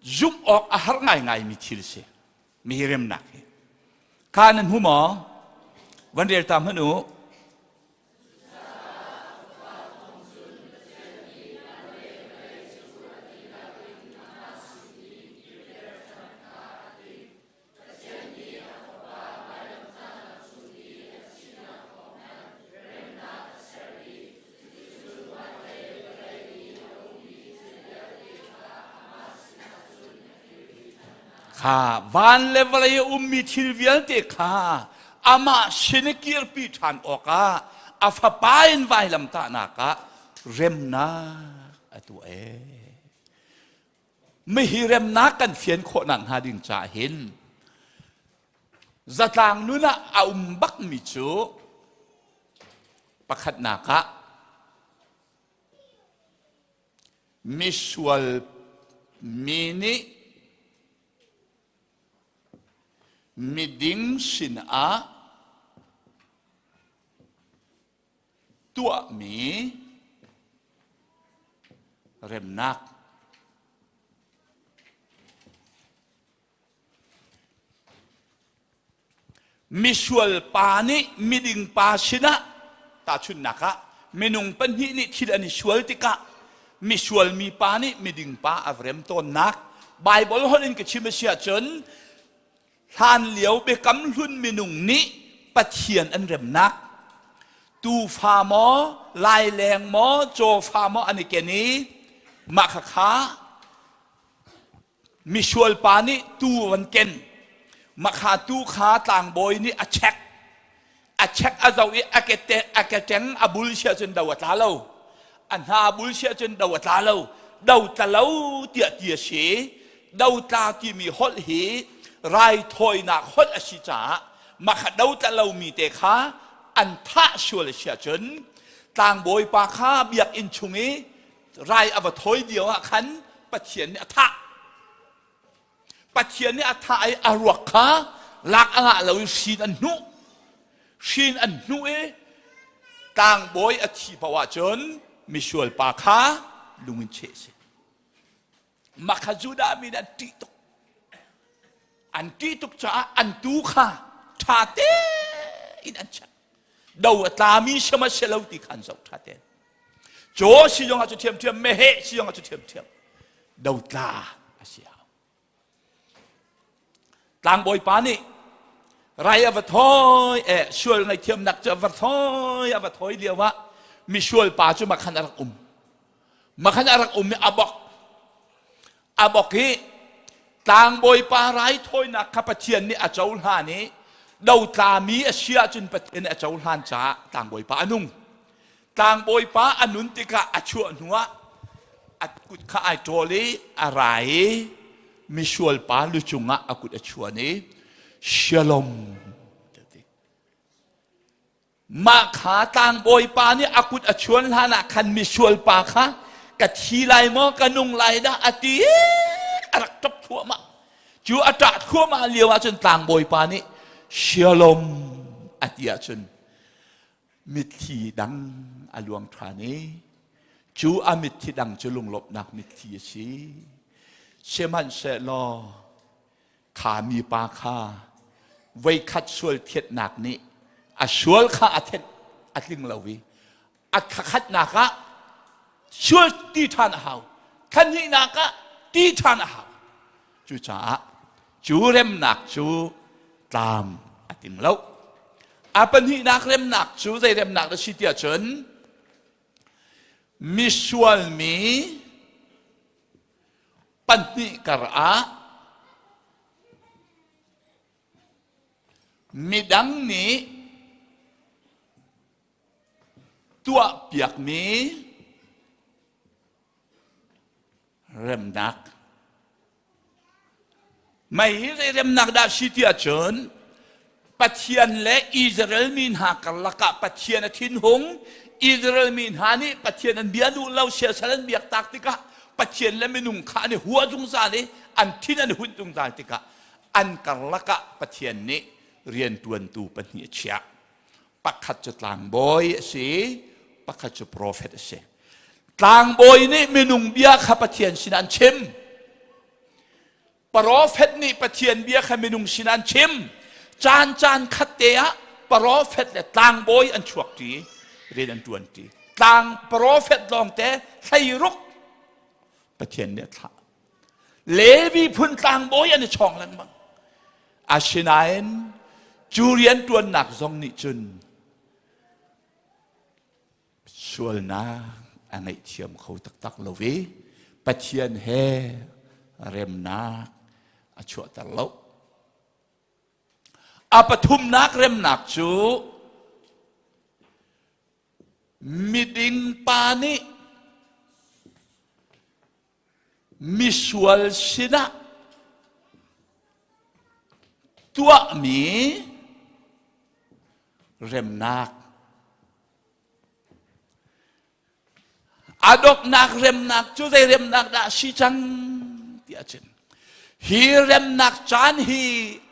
zumh awk a har ngaingaimi thil si mi hi remnak hi kha nan hmu maw van rel ta hmanh u Kha van le vawlei a ummi thil vialte kha amah sin i kirpi ṭhan awkah a fapa in vailamtahnak ah remnak a tuah ee. Mihi remnak kan fian khawhnak hnga ding caah hin zatlang nun ah a um bakmi cu pakhatnak ah misual mi nih miding sinah tuahmi remnak misual pa nih miding pa sinah tahchunhnak ah minung pahnih nih thil an i sual tikah misual mi pa nih miding pa a rem tawnnak Bible holh in ka chim a si ahcun. Hlan lio biakam hlun minung nih Pathian an remnak tuufa maw, laileng maw, cawfa maw an i ken i mah khakha misual pa nih tuu van ken. Mah kha tuu kha tlangbawi nih a check. A check a zoh i a ke a keteng a bul sia cun do a tla lo. A hna bul sia cun do a tla lo. Do tla lo tiah ti a si. Do tla timi holh hi raithawinak holh a si caah mah kha do tla lomi te kha an thah sual a si ahcun tlangbawi pa kha biakinn chung i rai a va thawi lio ah khan Pathian nih a thah. Pathian nih a thah i a ruak kha lak a ngah lo i hrin an hnuh. Hrin an hnuh i tlangbawi a thi paoh ahcun misual pa kha lung in cheh a si. Mah kha Judah mi nih an ṭih tuk. An ṭih tuk caah an tuu kha ṭha tein an check. Do a tlami siam a si lo ti kha an zoh ṭha tein. Caw si zong ah cu ṭhiamṭhiam, meheh si zong ah cu ṭhiamṭhiam. Do tla a si hau. Tlangbawi pa nih rai a va thawi eh sual ngaihthiamnak cu a va thawi a va thawi lio ah misual pa cu makhan a rak um. Makhan a rak um i a bok. A bok i tlangbawi pa raithawinak kha Pathian nih a cohlan i dotlami a si ahcun Pathian nih a cohlan caah tlangbawi pa a nung. Tlangbawi pa a nun tikah a chuah hnuah a kut kha ai ṭawl i a ra i misual pa lu cungah a kut a chuan i Shalom Mah kha tlangbawi pa nih a kut a chuan hlan ah khan misual pa kha ka thi lai maw ka nung lai dah a ti a rak ṭap thluahmah. Cu a ṭah thluahmah lio ahcun tlangbawi pa nih Shalom a ti ahcun mitthli dang a luang ṭhan i cu a mitthli dang cu lunglawmhnak mitthli a si. Sihmanhsehlaw Kha mipa kha voikhat sual thianhnak nih a sual kha a thenh a tling lo i a thakhatnak ah sual ti ṭhan a hau thlahnihnak ah ti ṭhan a hau cucaah cu remnak cu tlam a ting lo a pahnihnak remnak cu zei remnak na si tiah cun misual mi pahnih kar ah midang nih tuahpiakmi remnak mei hi zei remnak dah si ti ahcun Pathian le Israel mi hna karlak ah Pathian a thinhung. Israel mi hna nih Pathian an bia duh lo, siasal an biak tak tikah Pathian le minung kha an i hua zungzal i an thin an hunh zungzal tikah an karlak ah Pathian nih rianṭuantu pahnih a chiah. Pakhat cu tlangbawi a si, pakhat cu profet a si. Tlangbawi nih minung bia kha Pathian sinah an chim. Profet nih Pathian bia kha minung sin an chim. Caan caan khat te ah profet le tlangbawi an chuak ṭi, rian an ṭuan ṭi. Tlang profet lawngte hleiruk Pathian nih a thlah. Levi phun tlangbawi an i chawng lengmang. Asinain cu rian ṭuannak zong nih cun sualnak a ngaihthiam kho taktak lo i Pathian he remnak a chuahter lo. A pathumnak remnak cu miding pa nih misual sinah tuahmi remnak a donghnak remnak cu zei remnak dah a si cang ti ahcun hi remnak caan hi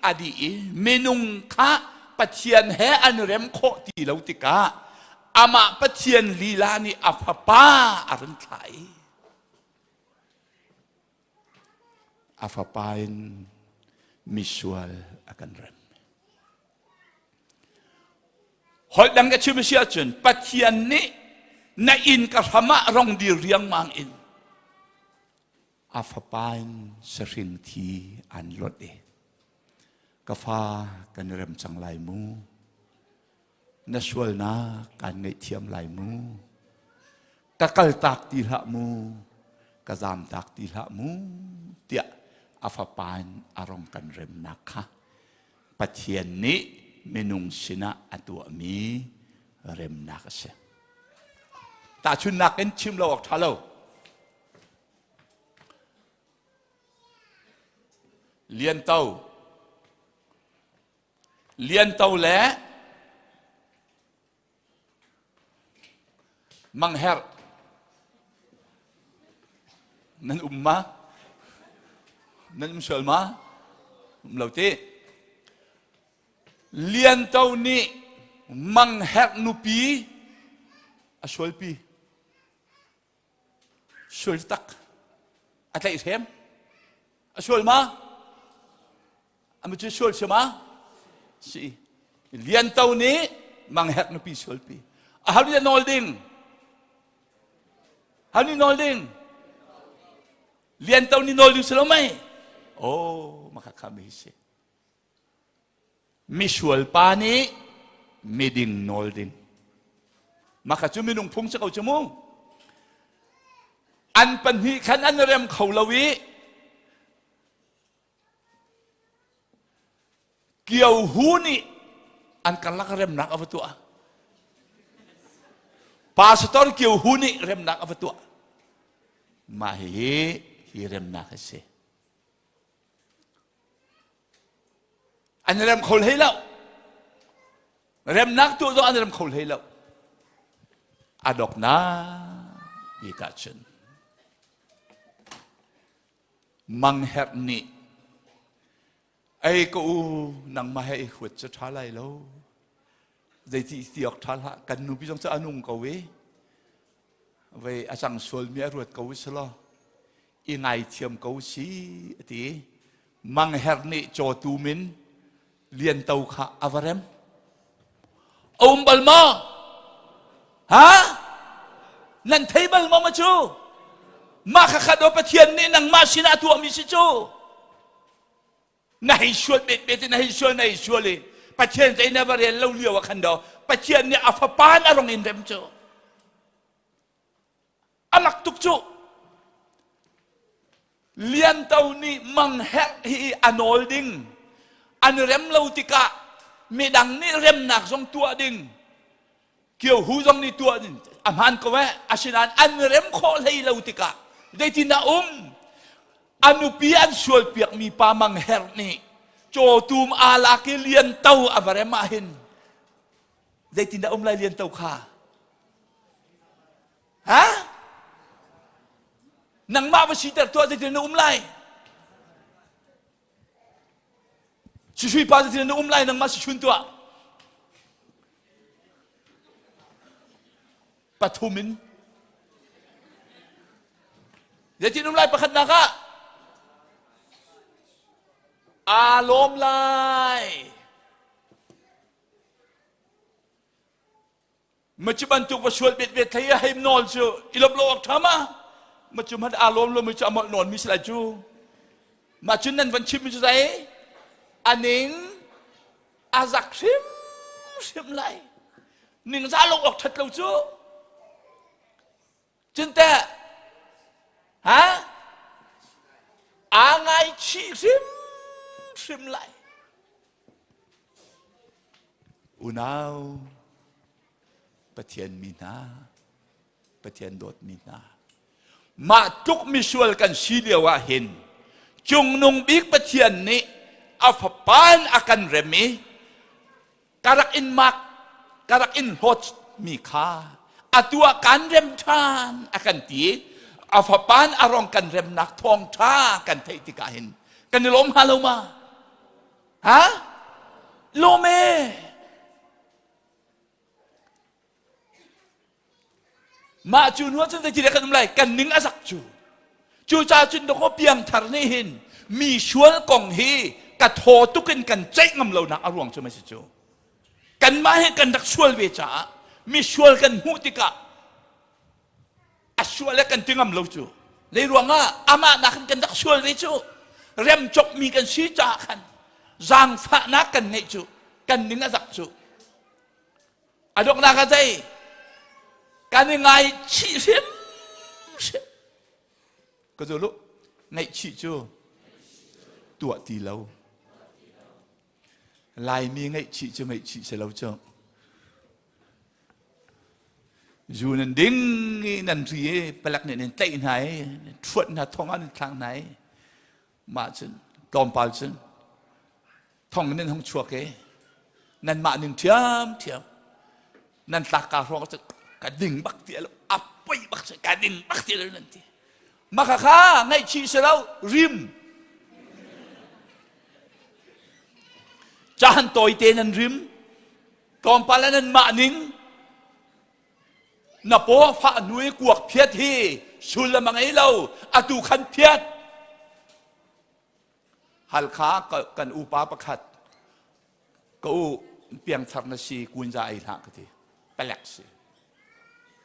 a dih i minung kha Pathian he an rem khawh ti lo tikah amah Pathian lila nih a fapa a run thlah i a fapa in misual a kan rem. Holh dang ka chim a si ahcun Pathian nih na inn ka hram ah rong dir riangmang in a fapa in sahring thi an lot i. Ka fa kan i rem cang lai mu. Na sualnak kaan ngaihthiam lai mu. Ka kaltak ti hlah mu. Ka zamtak ti hlah mu tiah a fapa in a rong kan remnak kha Pathian nih minung sinah a tuahmi remnak a si. Tahchunhnak in chim lo awk ṭha lo. Lianto Lianto le Mangherh nan um ma? Nan um sual ma? Um lo ti. Lianto nih Mangherh nupi a sualpi. Sual tak. A tlaihhrem. A sual ma? A cu sual si ma? Si. Lianto nih Mangherh nupi sualpi. A ho nih nawl ding? Ho nih nawl ding? Lianto nih nawl ding si lo mei? Oh, maka kha mi si. Misual pa nih miding nawl ding. Maka cu minung phung si ko cu mu. An pahnih khan an rem kho lo i Kio Hu nih an karlak remnak a va tuah. Pastor Kio Hu nih remnak a va tuah. Mah hihi hi remnak a si. An rem kho hlei lo. Remnak tuah zong an rem kho hlei lo. A doknak bik ahcun Mangherh nih ei ka u nangmah he i huat cu ṭha lai lo zeiti ti awk ṭha hlah kan nupi zong cu a nung ko i vei a cang sualmi a ruat ko si law i ngaithiam ko si a ti Mangherh nih cawtu min Lianto kha a va rem a um bal maw ha nan thei bal maw ma cu mah kha khat Pathian nih nangmah sinah a tuahmi si cu na hei sual bet bet na hei sual na hei sual i Pathian zei na va rel lo lio ah khan do Pathian nih a fapa a rong in rem cu a mak tuk cu Lianto nih mangherh hi a nawl ding an rem lo tikah midang nih remnak zong tuah ding Kiohu zong nih tuah ding a hmaan ko eh asinain an rem khawh hlei lo tikah zeitin dah um a nupi an sual piakmi pa mangherh nih cawtum aa lak i Lianto a va rem ah hin zeitin dah um lai Lianto kha Ha? Nangmah va siter tuah zeitin na um lai? Sisui pa zeitin na um lai nangmah si chun tuah? Pathum in zeitin um lai pakhatnak ah aa lawm lai. Ma cu bantuk va sual bet bet thei a heim nawl cu i lop lo awk ṭha ma ma cu hmanh aa lawm lo mi cu a molh nawn mi si lai cu ma cun nan van chim mi cu zei a ning a zak hrim hrim lai ning za lo awk ṭhat lo cu cun teh ha aa ngaichih hrim hrim lai Unau, Pathian mi hna, Pathian dawtmi hna, mah tluk misual kan si lio ah hin cungnung bik Pathian nih a fapa in a kan rem i ka rak in mak ka rak in hlawt mi kha atu ah kan rem ṭhan a kan ti a fapa in a rong kan remnak thawngṭha kan theih tikah hin kan i lawm hnga lo ma? Ha? Lawm e. Mah cu hnu cun zeiti kan um lai kan ning a zak cu. Cucaah cun dawkaw piangthar nih hin mi sual kong hi ka thaw tuk in kan ceih ngam lonak a ruang cu mei si cu. Kanmah hi kan rak sual ve caah mi sual kan hmuh tikah a sual le kan ti ngam lo cu lei ruangah amah nakin kan rak sual ve cu rem cawkmi kan si caah khan. Zaangfahnak kan ngeih cu kan ning a zak cu. A donghnak ah zei? Kan i ngaichih hrimhrim. Ka zul u, ngaihchih cu tuah ti lo. Laimi ngaihchih cu ngaihchih si lo cu. Zu nan ding i nan ri i palek nih nan tlaih hna i ṭhuat hna thong ah nan thlak hna i mah cun tlawmpal cun thong nan hung chuak i nanmah ning ṭhiamṭhiam nan tlakka hrawng cu ka ding bak ti lo a poi bak si ka ding bak ti lo nan ti maka kha ngaihchih si lo rim caan tawite nan rim tlawmpal ah nan mah ning na paw fah hnu i kuak phiat hi sullam a ngei lo atu khan phiat Halkha kan upa pakhat ka u piangthar na si kunza ei hlah ka ti palek si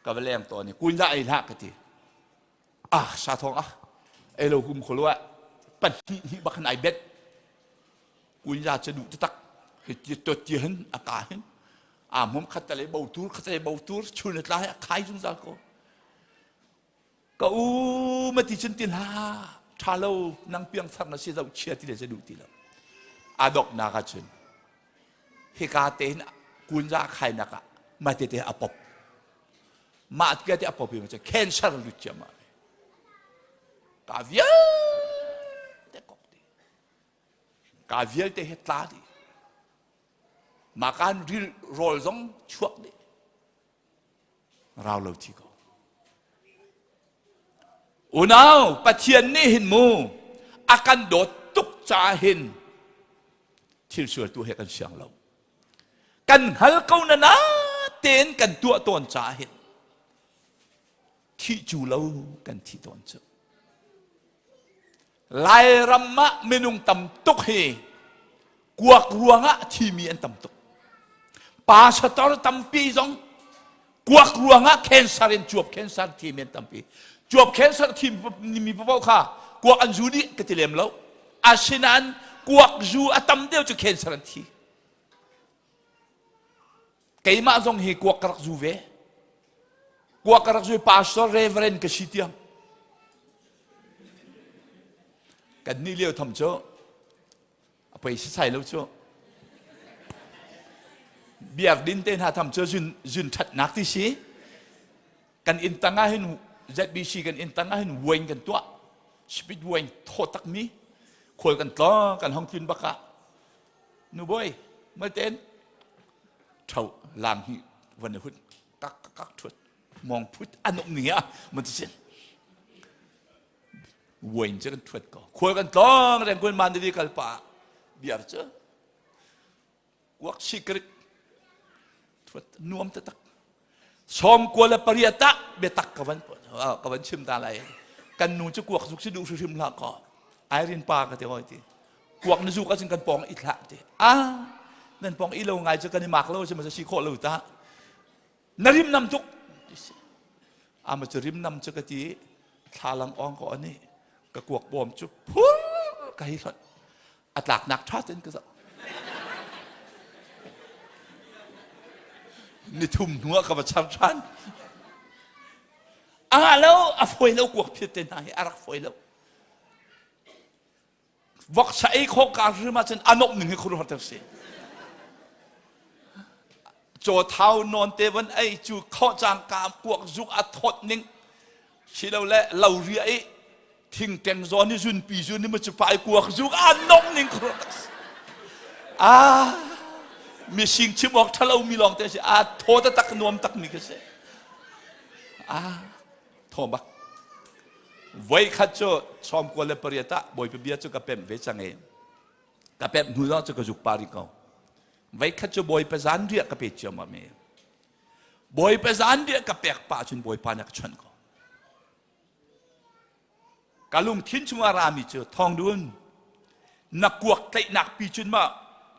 ka va leng tawn i kunza ei hlah ka ti ah sa thong ah ei lo kum kholo ah pahnih hnih bak ai bet kunza cu duh taktak hi ti to ti hin a ka hin a mum khat le bo tur khat le bo tur chun le tlai a khai zungzal ko Ka u ma ti cun ti hlah ṭha lo nang piangthar na si zoh chia ti le ca duh ti lo. A donghnak ah cun hika te hin kunza khainak ah mah te te a pop. Mah te a pop i ma cancer lut ciammam. Ka vialte kok ti. Ka vialte he tla dih. Mah kan ril rawl zong chuak dih. Rau lo thi ko. Unau Pathian nih hin mu a kan dawt tuk caah hin thil sual tu he kan siang lo. Kan hngal ko na na tein kan tuah tawn caah hin thih cu lo kan thi tawn cu. Lairam ah minung tam tuk hi kuak ruangah thimi an tam tuk. Pastor tampi zong kuak ruangah cancer in cuap cancer thimi an tampi. Cuap cancer thimi paoh kha kuak an zu dih ka ti lem lo. Asinain kuak zu a tam deuh cu cancer an thi. Keimah zong hi kuak ka rak zu ve. Kuak ka rak zu pastor reverend ka si tiang. Kan nih lio tham cu a poi sai lo cu. Biak din te hna tham cu zun zun thatnak ti si. Kan inn tang ah hin ZBC kan inn tang ah hin wine kan tuah. Speed wine thaw takmi khual kan tlong kan hong tlun bak ah Nu bawi malten tho lang hi van hut kak kak thut mong phut an um ni a mun ti sin wain cu kan thuat ko khual kan tlong reng kun man di kal pa biar cu kuak sikrik thuat nuam taktak Sawm kua le pariat ah biatak ka van ka van chim ta lai. Kan nu cu kuak zuk si duh hrimhrim hlah kaw. Irene pa ka ti hoi ti. Kuak na zuk ahcun kan pawng i thlah ti. Ah, nan pawng i lo ngai cu kan i mak lo si ma si khawh lo ta. Na rim nam tuk. Ama cu rim nam cu ka ti thlalang ong ko ani ka kuak bawm cu phur ka hi hlonh. A tlaknak ṭha tein ka zoh. Nithum hnu ah ka va char ṭhan. A ngah lo, a fawi lo kuak phiat te hna hi a rak fawi lo. Voksa ei khawh ka hrim ahcun a nomh ning hi khuaruahhar ter si. Caw thau nawn te van ei cu khawh cang ka kuak zuk a thawt ning silole lo ria i thingteng zawn i zunpi zun i macu pa i kuak zuk a nong ning khur a mising chim awk thalo mi lawng te si a thaw tak nuam tak mi ka si a thaw bak voi khat cu chom kual le pariat ah bawipa bia cu ka pemh ve cang i ka pemh hnu zong cu ka zuk pa ri ko voi khat cu bawipa zan riah ka pe ciam mi bawipa zan riah ka pek pa cun bawipa nih ka chawnh ko Ka lungthin chungah rami cu thawngdun na kuak tlaihnak pi cun ma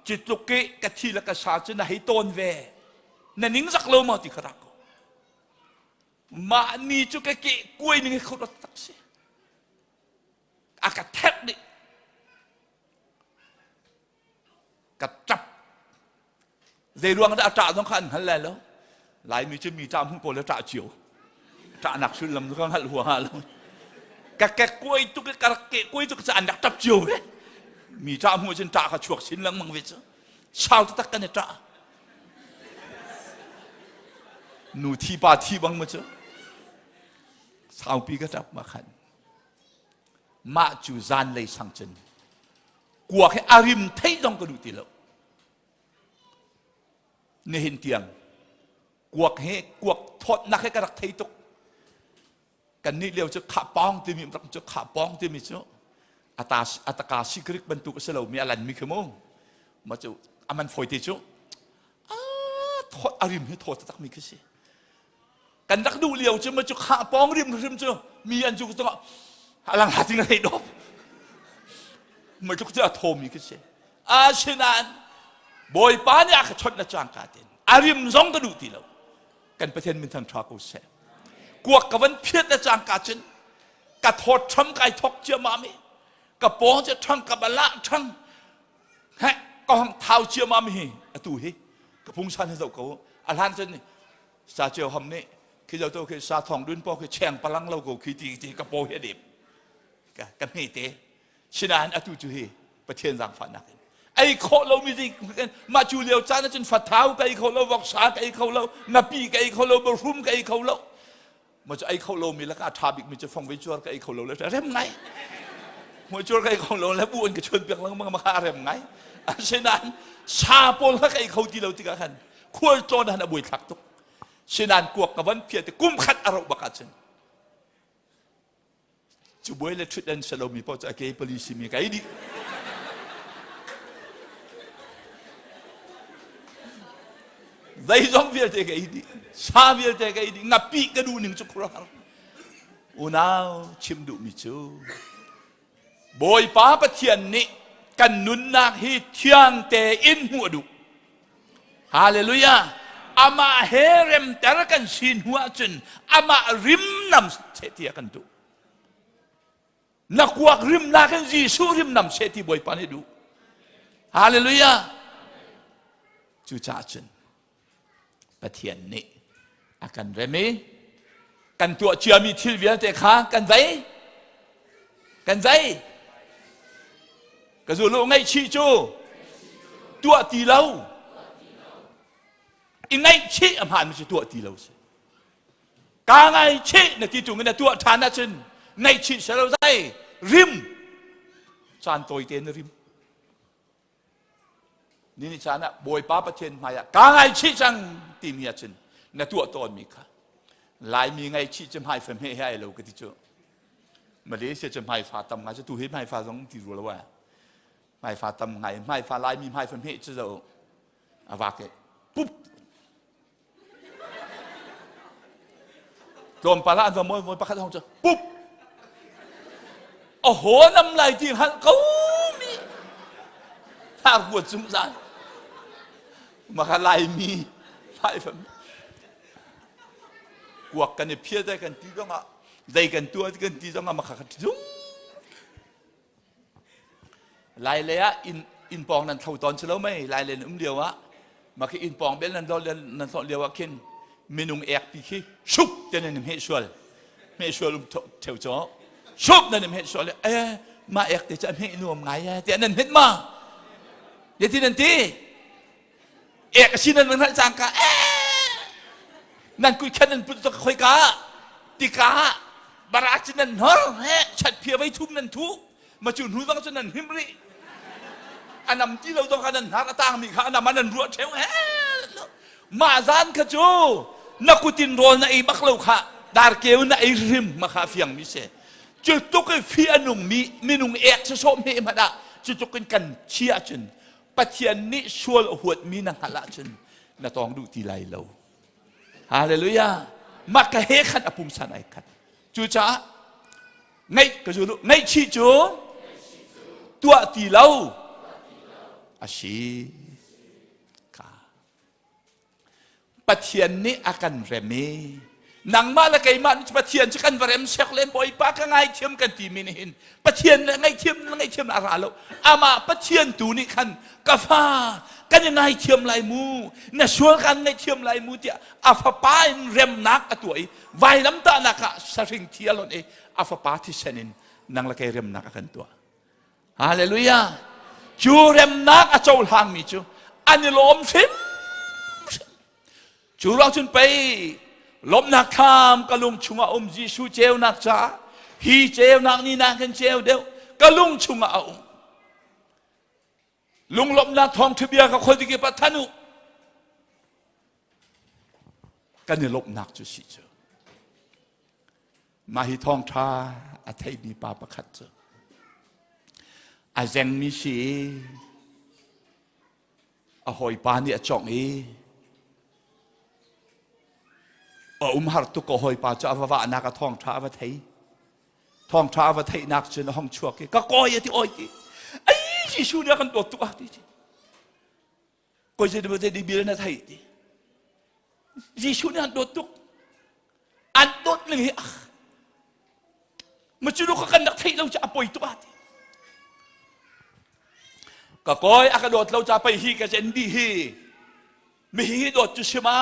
ci tluk i ka thi le ka sa cu na hei tawn ve na ning zak lo maw ti kha rak ko mah ni cu ka ke kuai ning hi khut tak si a ka therh dih. Ka ṭap. Zei ruang dah a ṭah zong kha an hngal lai lo. Laimi cu mi ṭah hmuh pawl le ṭah cio. Ṭahnak sullam cu ka hngalh huaha lo. Ka kekkuai tuk i ka rak kehkuai tuk cu an rak ṭap cio ve. Mi ṭah hmuh cun ṭah kha chuak chin lengmang ve cu. Sau taktak kan i ṭah. Nu thi pa thi bang ma cu. Saupi ka ṭap ma khan. Mah cu zanlei sang cun kuak hi a rim theih zong ka duh ti lo. Nihin tiang kuak hi kuak thawtnak hi ka rak thei tuk. Kan nih lio cu khahpawng timi rak cu khahpawng timi cu ata ataka sikrik bantuk a si lomi a lanmi khi mu. Ma cu a man fawi te cu a thawt a rim hi thaw taktak mi khi si. Kan rak duh lio cu ma cu khahpawng rim hrim cu mi an cu cungah alang hla ting a thei dawp. Ma tluk cu a thawmi khi si. Asinain Bawipa nih a ka chawnh na cangka tein a rim zong ka duh ti lo. Kan Pathian min thang ṭha ko seh. Kuak ka van phiat na cangka cun ka thawt ṭham kai thok ciammam i ka pawng cu ṭhang ka bala ṭhang he ka hong thau ciammam hi atu hi ka pungsan hi zoh ko a hlan cun sa ceu ham nih khi zo to khi sa thong dun po khi cheng palang lo ko khi ti ti ka paw hi a dep ka ka hme te Sinain atu cu hi Pathian zaangfahnak in ei khawh lomi zi mah cu lio caan ahcun fathau ka ei kho lo voksa ka ei kho lo ngapi ka ei kho lo bahrum ka ei kho lo ma cu ei kho lomi lakah a ṭha bikmi cu fongvei cuar ka ei kho lo le rem ngai hmui cuar ka ei kho lo le bu an ka chuan piak lengmang ma kha a rem ngai asinain sa pawl kha ka ei kho ti lo tikah khan khual tlawn han a buai thlak tuk sinain kuak ka van phia ti kum khat a roh bak ahcun Cubuai le ṭhutdan si lomi paoh cu a ke pali simi ka ei dih. Zeizong vialte ka ei dih. Sa vialte ka ei dih. Ngapih ka duh ning cu khuaruahhar. Unau chim duhmi cu Bawipa Pathian nih kan nunnak hi thiang tein hmuh a duh. Hallelujah! Amah he remter kan si hnu ahcun amah rimnam seh ti a kan duh. Na kuak rimnak in Jesuh rimnam seh ti Bawipa nih duh. Hallelujah! Cucaah cun Pathian nih a kan rem i kan tuah ciami thil vialte kha kan vei kan vei ka zulu ngaihchih cu tuah ti lo i ngaihchih a hmaanmi cu tuah ti lo si ka ngaihchih na ti tung in na tuah ṭhan ahcun ngaihchih selo zai rim caan tawite na rim Ni ni caan ah Bawipa Pathian hmaiah kaa ngaichih cang timi ahcun na tuah tawnmi kha Laimi ngaihchih cu hmaifa hmeh he ai lo ka ti cu. Malaysia cu hmaifa tam ngai cu tu hi hmaifa zong ti rua lo ah. Hmaifa tam ngai hmaifa Laimi hmaifa hmeh cu zo a vak i pup Tlawmpal ah an va mawi pakhat hong cu pup a haw nam lai ti hngalh ko mi thar huat zungzal maka laimi laifam kuak kan i phiat kan ti zong ah zei kan tuah kan ti zong ah maka kan zung Lai lei ah inn inn pawng nan thlo tawn si lo mei lai lei nan um lio ah mah khi inn pawng bel nan dol nan hlawh lio ah khin minung ek pi khi shup te nan hmeh sual hmeh sual um theu cho shup nan hmeh sual eh mah ek te cu a hmeh nuam ngai eh tiah nan hmet ma ti nan ti ek a si nan hngalh cangka eh nan kui khan nan put tok khoi ka tika bara cun nan hnor he chat phia vei thum nan thu ma cu hnu zong cun nan him rih anam ti lo zong kha nan hnar a tang mi kha anam nan ruah theu he mah zan kha cu na kutin rawl na ei bak lo kha darkeu na ei hrim ma kha fiang mi se cu tuk i fi anung mi minung ek se sawh hme hmanh ah cu tuk in kan chia cun Pathian nih sual a huatmi na hngalh ahcun na tawng duh ti lai lo. Hallelujah. Mah ka he khan a pungsan ai khat. Cucaah ngaih ka zul ngaihchih cu tuah ti lo a si. Ka. Pathian nih a kan rem i. Nangmah le keimah nih Pathian cu kan va rem sek len Bawipa ka ngaithiam kan timi nih hin Pathian le ngaihthiam le ngaihthiam a ra lo. Amah Pathian tu nih khan ka fa kan i ngaithiam lai mu na sual kan ngaihthiam lai mu tiah a fapa in remnak a tuah i vailamtahnak ah sahring thi a lonh i a fapa thisen in nang le kei remnak a kan tuah. Hallelujah. Cu remnak a cohlangmi cu an i lawm hrimhrim. Cu ruang cun pei lawmhnak thlam ka lung chungah um Jesuh ceunak caah hi ceunak ni nakin ceu deuh ka lung chungah a um. Lunglawmhnak thawngṭha bia ka khuazikip ah than u. Kan i lawmhnak cu si cu. Mah hi thawngṭha a theimi pa pakhat cu a zengmi si a hawipa nih a cawngh i a umhar tuk a hawipa cu a va vahnak a thawngṭha a va thei. Thawngṭha a va theihnak cun a hong chuak i ka kawi a ti oi ti. Ai Jesuh nih a kan dawt tuk ah ti. Koi zei zei di bil na thei ti. Jesuh nih an dawt tuk. An dawt ning hi ah Macu ka kan rak theih lo cu a poi tuk ah ti. Ka kawi a ka dawt lo ca pei hi ka zen dih hi. Mi hi dawt cu si ma?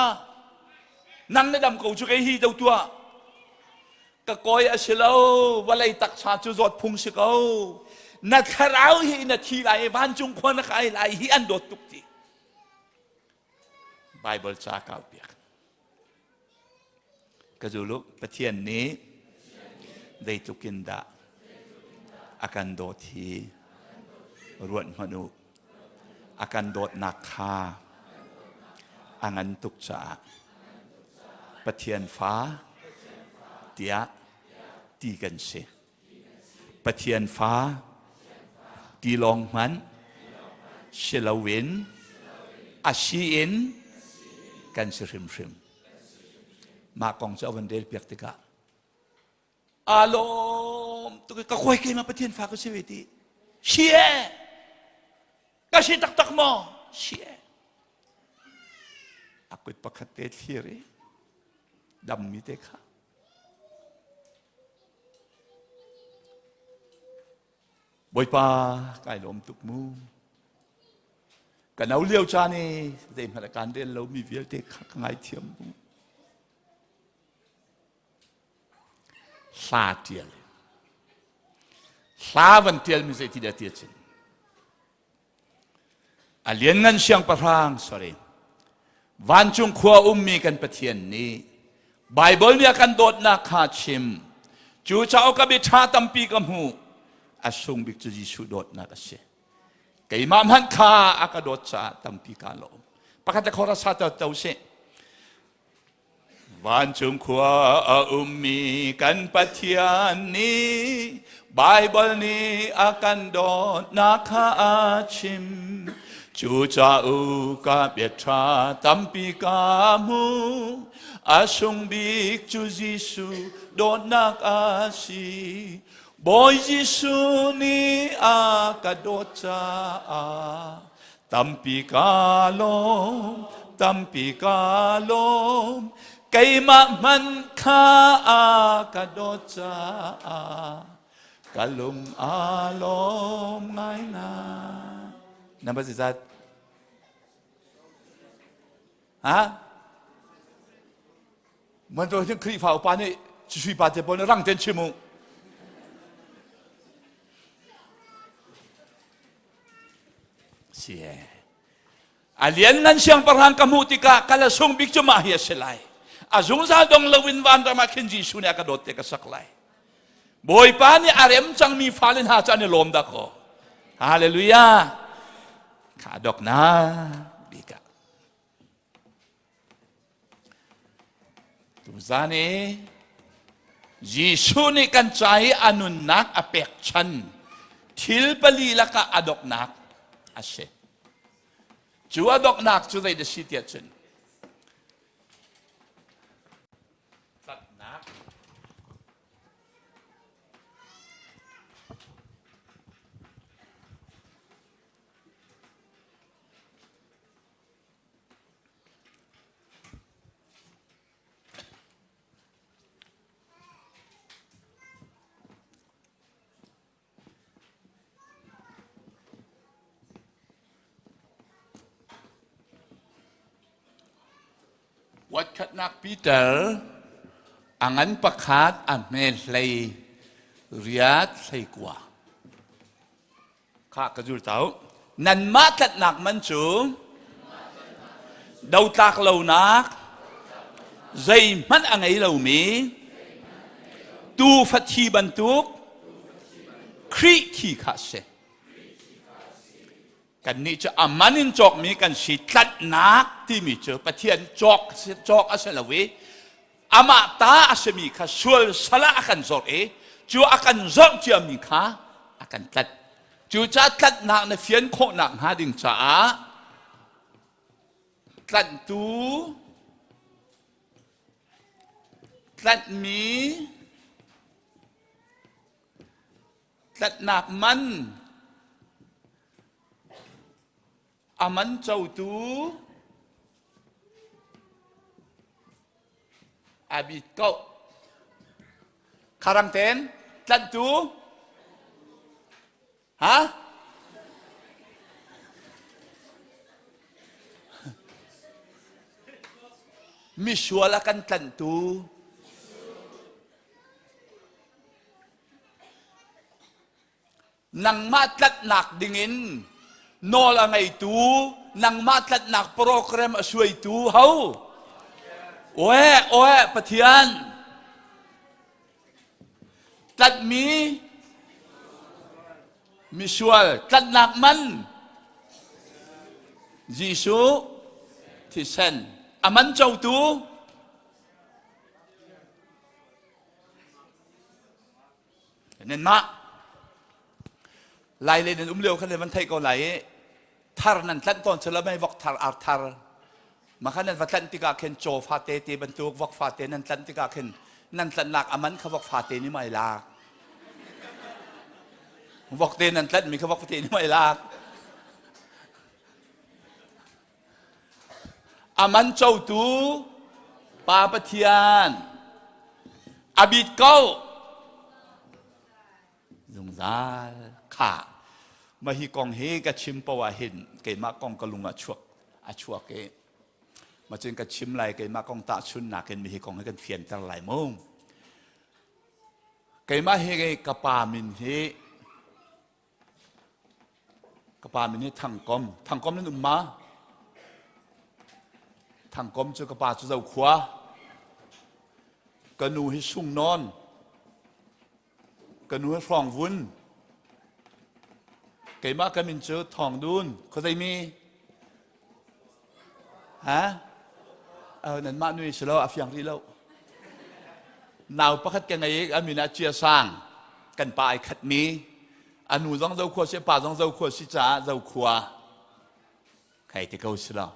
Nang na dam ko cu kei hi do tuah. Ka kawi a si lo, vawlei taksa cu zawt phung si ko. Na thlarau hi na thi lai i vancung khua na kai lai hi an dawt tuk ti. Bible ca kau piak. Ka zulu Pathian nih zeitluk in dah a kan dawt hi ruat hmanh u. A kan dawtnak kha a ngan tuk caah Pathian fa tiah ti kan si. Pathian fa ti lawng hmanh si loin a si in kan si hrimhrim. Mah kong cu a van rel piak tikah aa lawm tuk i ka khuai keimah Pathian fa ka si ve ti. Si e! Ka si taktak maw? Si e! A kut pakhat te thlir i dammi te kha Bawipa kai lawm tuk mu. Ka no lio caan i zeihmanh a kan rel lomi vialte kha ka ngaithiam mu. Hla tial. Hla van tialmi zei ti dah ti cun. A lianngan siangpahrang, sorry, vancung khua ummi kan Pathian nih Baibal nih a kan dawtnak kha chim. Cu cauk a biaṭha tampi ka hmuh. A sung bik cu Jesuh dawtnak a si. Keimah hmanh kha a ka dawt caah tampi kaa lawm. Pakhat le khora sa to sih. Vancung khua a ummi kan Pathian nih Baibal nih a kan dawtnak kha a chim. Cu cauk ah biaṭha tampi ka hmu. A sung bik cu Jesuh dawtnak a si. Bawi Jesuh nih a ka dawt caah Tampi ka lawm, tampi ka lawm, keimah hmanh kha a ka dawt caah ka lung aa lawm ngaingai. Number zat? Ha? Man to hin Khrihfa upa nih sui pa te pawl nih rang ten chim u. Si e. A lianngan siangpahrang ka hmuh tikah ka la sung bik cu mah hi a si lai. A zungzal dong loin vanram ah khin Jesuh nih a ka dawt te ka sak lai. Bawipa nih a rem cangmi fale hna cu an i lawm dah kaw. Hallelujah. Kha dok na bik ah. Tuzan i Jesuh nih kan ca i a nunnak a pekchan thil pali lakah a doknak a si. Cu a doknak cu zei dah si tiah cun tlanhnak Kuatkhatnak Peter a ngan pakhat a hme hlei riat hlei kua. Kha ka zul tau. Nanmah tlatnak man cu dotlak lonak zeihmanh a ngei lomi tuufa thi bantuk Khrih thi kha a si. Kannih cu a man in cawkmi kan si tlanhnak timi cu Pathian cawk cawk a si lo i amah ta a simi kha sual sal ah a kan zawrh i cu a kan zawrh ciami kha a kan tlanh. Cucaah tlanhnak na fian khawhnak hnga ding caah tlanhtu tlanhmi Tlatnak man a man cotu a bit ko. Kharang ten tlanhtu ha misual a kan tlanhtu Nangmah tlanhnak dingin nawl a ngeitu, nangmah tlanhnak program a suaitu ho? Oe, oe, Pathian. Tlanhmi misual tlanhnak man Jesuh thisen a man cotu Nanmah Lai le nan um lio khan le van theih ko lai i thar nan tlanh tawn cu lo mei vok thar ar thar ma khan nan va tlanh tikah khin caw fate te bantuk vok fate nan tlanh tikah khin nan tlanhnak a man kha vok fate nih mai lak vok te nan tlanh mi kha vok fate nih mai lak A man cotu Pa Pathian a bit ko zungzal kha ma hi kong hi ka chim poah ah hin keimah kong ka lung ah chuak a chuak i ma cun ka chim lai keimah kong tahchunnak in mi hi kong hi kan fianter lai mu keimah hi ka pa min hi Ka pa min hi Thangkom. Thangkom nan um ma? Thangkom cu ka pa cu Zokhua. Ka nu hi Sungnawn. Ka nu hi Hrawngvun. Keimah ka min cu Thawng Dun. Khuazei mi? Ha? Uh, nanmah nui si lo, a fiang rih lo. Nau pakhat ka ngei i a min ah Chia Sang. Kan pa ai khat mi. A nu zong Zokhua si, pa zong Zokhua si caah Zokhua. Kai ti ko si lo.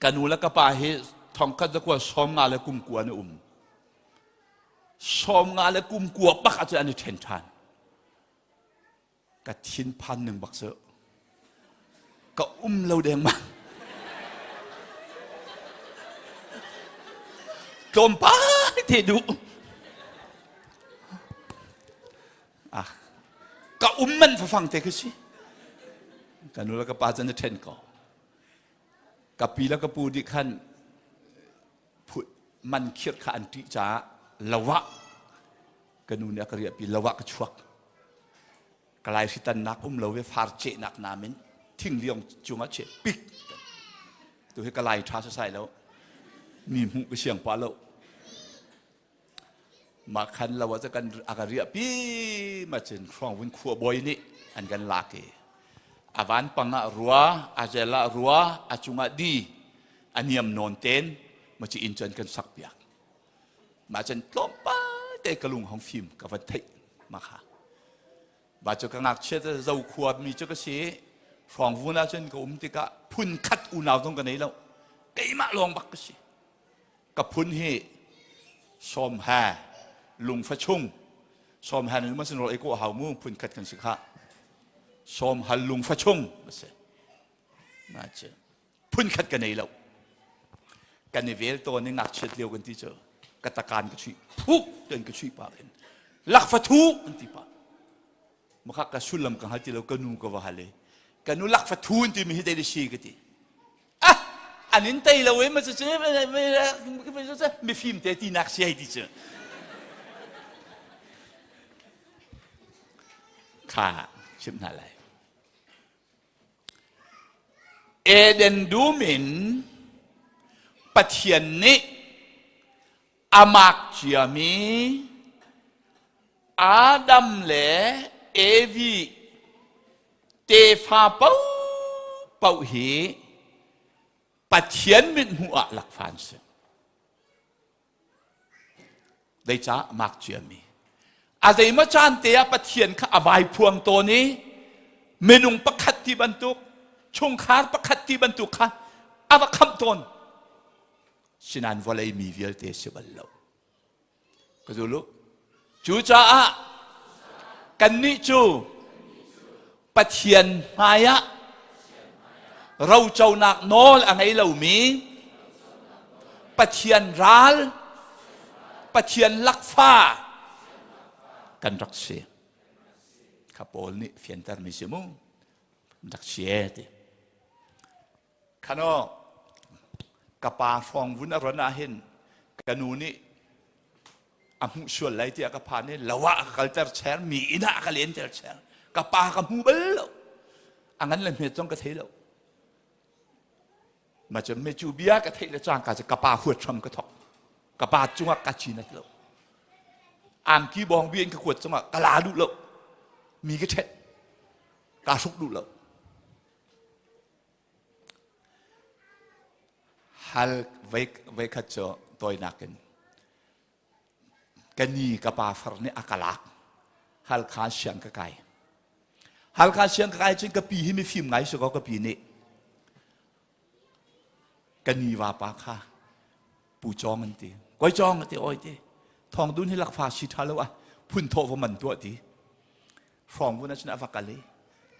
Ka nu le ka pa hi thongkhat zakua 50 le kum kua an um. 50 le kum kua bak ahcun an i ṭhen ṭhan. Ka thinphan ning bak cu ka um lo dengmang. Tlawmpal te duh. Ah, ka um man fafang te khi si. Ka nu le ka pa cun a ṭhen ko. Ka pi le ka pu nih khan man khirh kha an ṭih caah lo ah ka nu nih a ka riahpi lo ah ka chuak. Ka lai hritannak um lo ve far cehnak nam in thingliong cungah cheh pik. Tu hi ka lai ṭha sasai lo. Mi hmuh ka siang pah lo. Mah khan lo ah kan a ka riahpi ma cun Hrawngvun khua bawi nih an kan lak i a vanpang ah rua, a zel ah rua, a cungah di, a niam nawn ten ma ci inn cu an kan sak piak. Mah cun tlawmpal te ka lung hong fim ka van theih ma kha. Ba cu ka ngakchia zo khua mi cu ka si Hrawngvun ah cun ka um tikah phun khat unau zong ka nei lo. Keimah lawng bak ka si. Ka phun hi sawm he lungfa chung sawm he nan masin rawl ei ko hau mu phun khat kan si kha sawm hal lungfa chung a si na cu phun khat ka nei lo kan i vel tawn i ngakchiat lio kan ti cu ka takan ka chuih phuk ten ka chuih pa in lakfa thu an ti pa makha ka sullam ka hal ti lo ka nu ka va hal i ka nu lakfa thu an ti mi hi dei si ka ti ah! An in tei lo i ma cu mifim te tinak si hei ti cu. Kha chim hna lai. Eden dum in Pathian nih a mak ciami Adam le Evi tefa paohpaoh hi Pathian mithmuh ah lakfa an si. Zeicah mak ciami? A zeimaw caan te ah Pathian kha a vai phuang tawn i minung pakhat ti bantuk, chungkhar pakhat ti bantuk kha a va khamh tawn. Sinain vawlei mi vialte si bal lo. Ka zul u. Cucaah kannih cu Pathian hmaiah roconak nawl a ngei lomi Pathian ral, Pathian lakfa kan rak si. Kha Paul nih fiantermi si mu. Rak si e ti. Khano ka pa hrawng vun a ron ah hin ka nu nih a hmuh sual lai tiah ka phan i lo ah ka kalter cher mi inn ah ka lenter cher ka pa ka hmu bal lo a ngan le hmet zong ka thei lo ma cu me cu bia ka theih le cangka cu ka pa huat hram ka thok ka pa cungah ka chin lo angki bawng bi in ka kuat cungah ka la duh lo mi ka ṭhet ka hruk duh lo Hal voikhat cu tawinak in ka ni ka pa far nih a ka lak. Halkha siang ka kai. Halkha siang ka kai cun ka pi hi mifim ngai si kaw ka pi nih ka ni vapa kha Pu Cawng an ti. Koi Cawng a ti oi ti. Thawng dun hi lakfa si ṭha lo ah phun thawh va man tuah ti. Hrawng vun ahcun a va kal i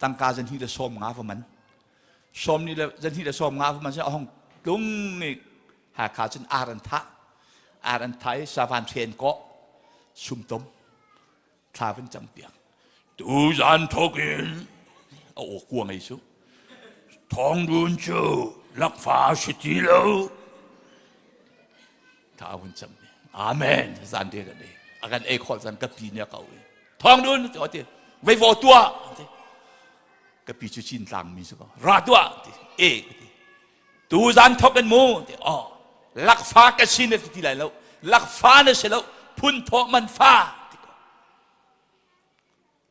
tangka zan hi le 50 va man. Sawm ni le zan hi le 50 va man a hong tlung i Hakha cun ar an thah. Ar an thah i savan hren kawh sumtom thla van cam piak. Tu zan thok in a aw kuang ei su. Thawng dun cu lakfa si ti lo. Tha hun cam Amen. Zan de kan ei. A kan ei khawh zan ka pi nih a ko i. Thawng dun ti ti. Vei vo tuah ti. Ka pi cu cin tlang mi si ko. Ra tuah ti. E ti. Tu zan thok in mu ti. Oh. Lakfa ka si na ti lai lo. Lakfa na si lo. Phun thawh man fa ti ko.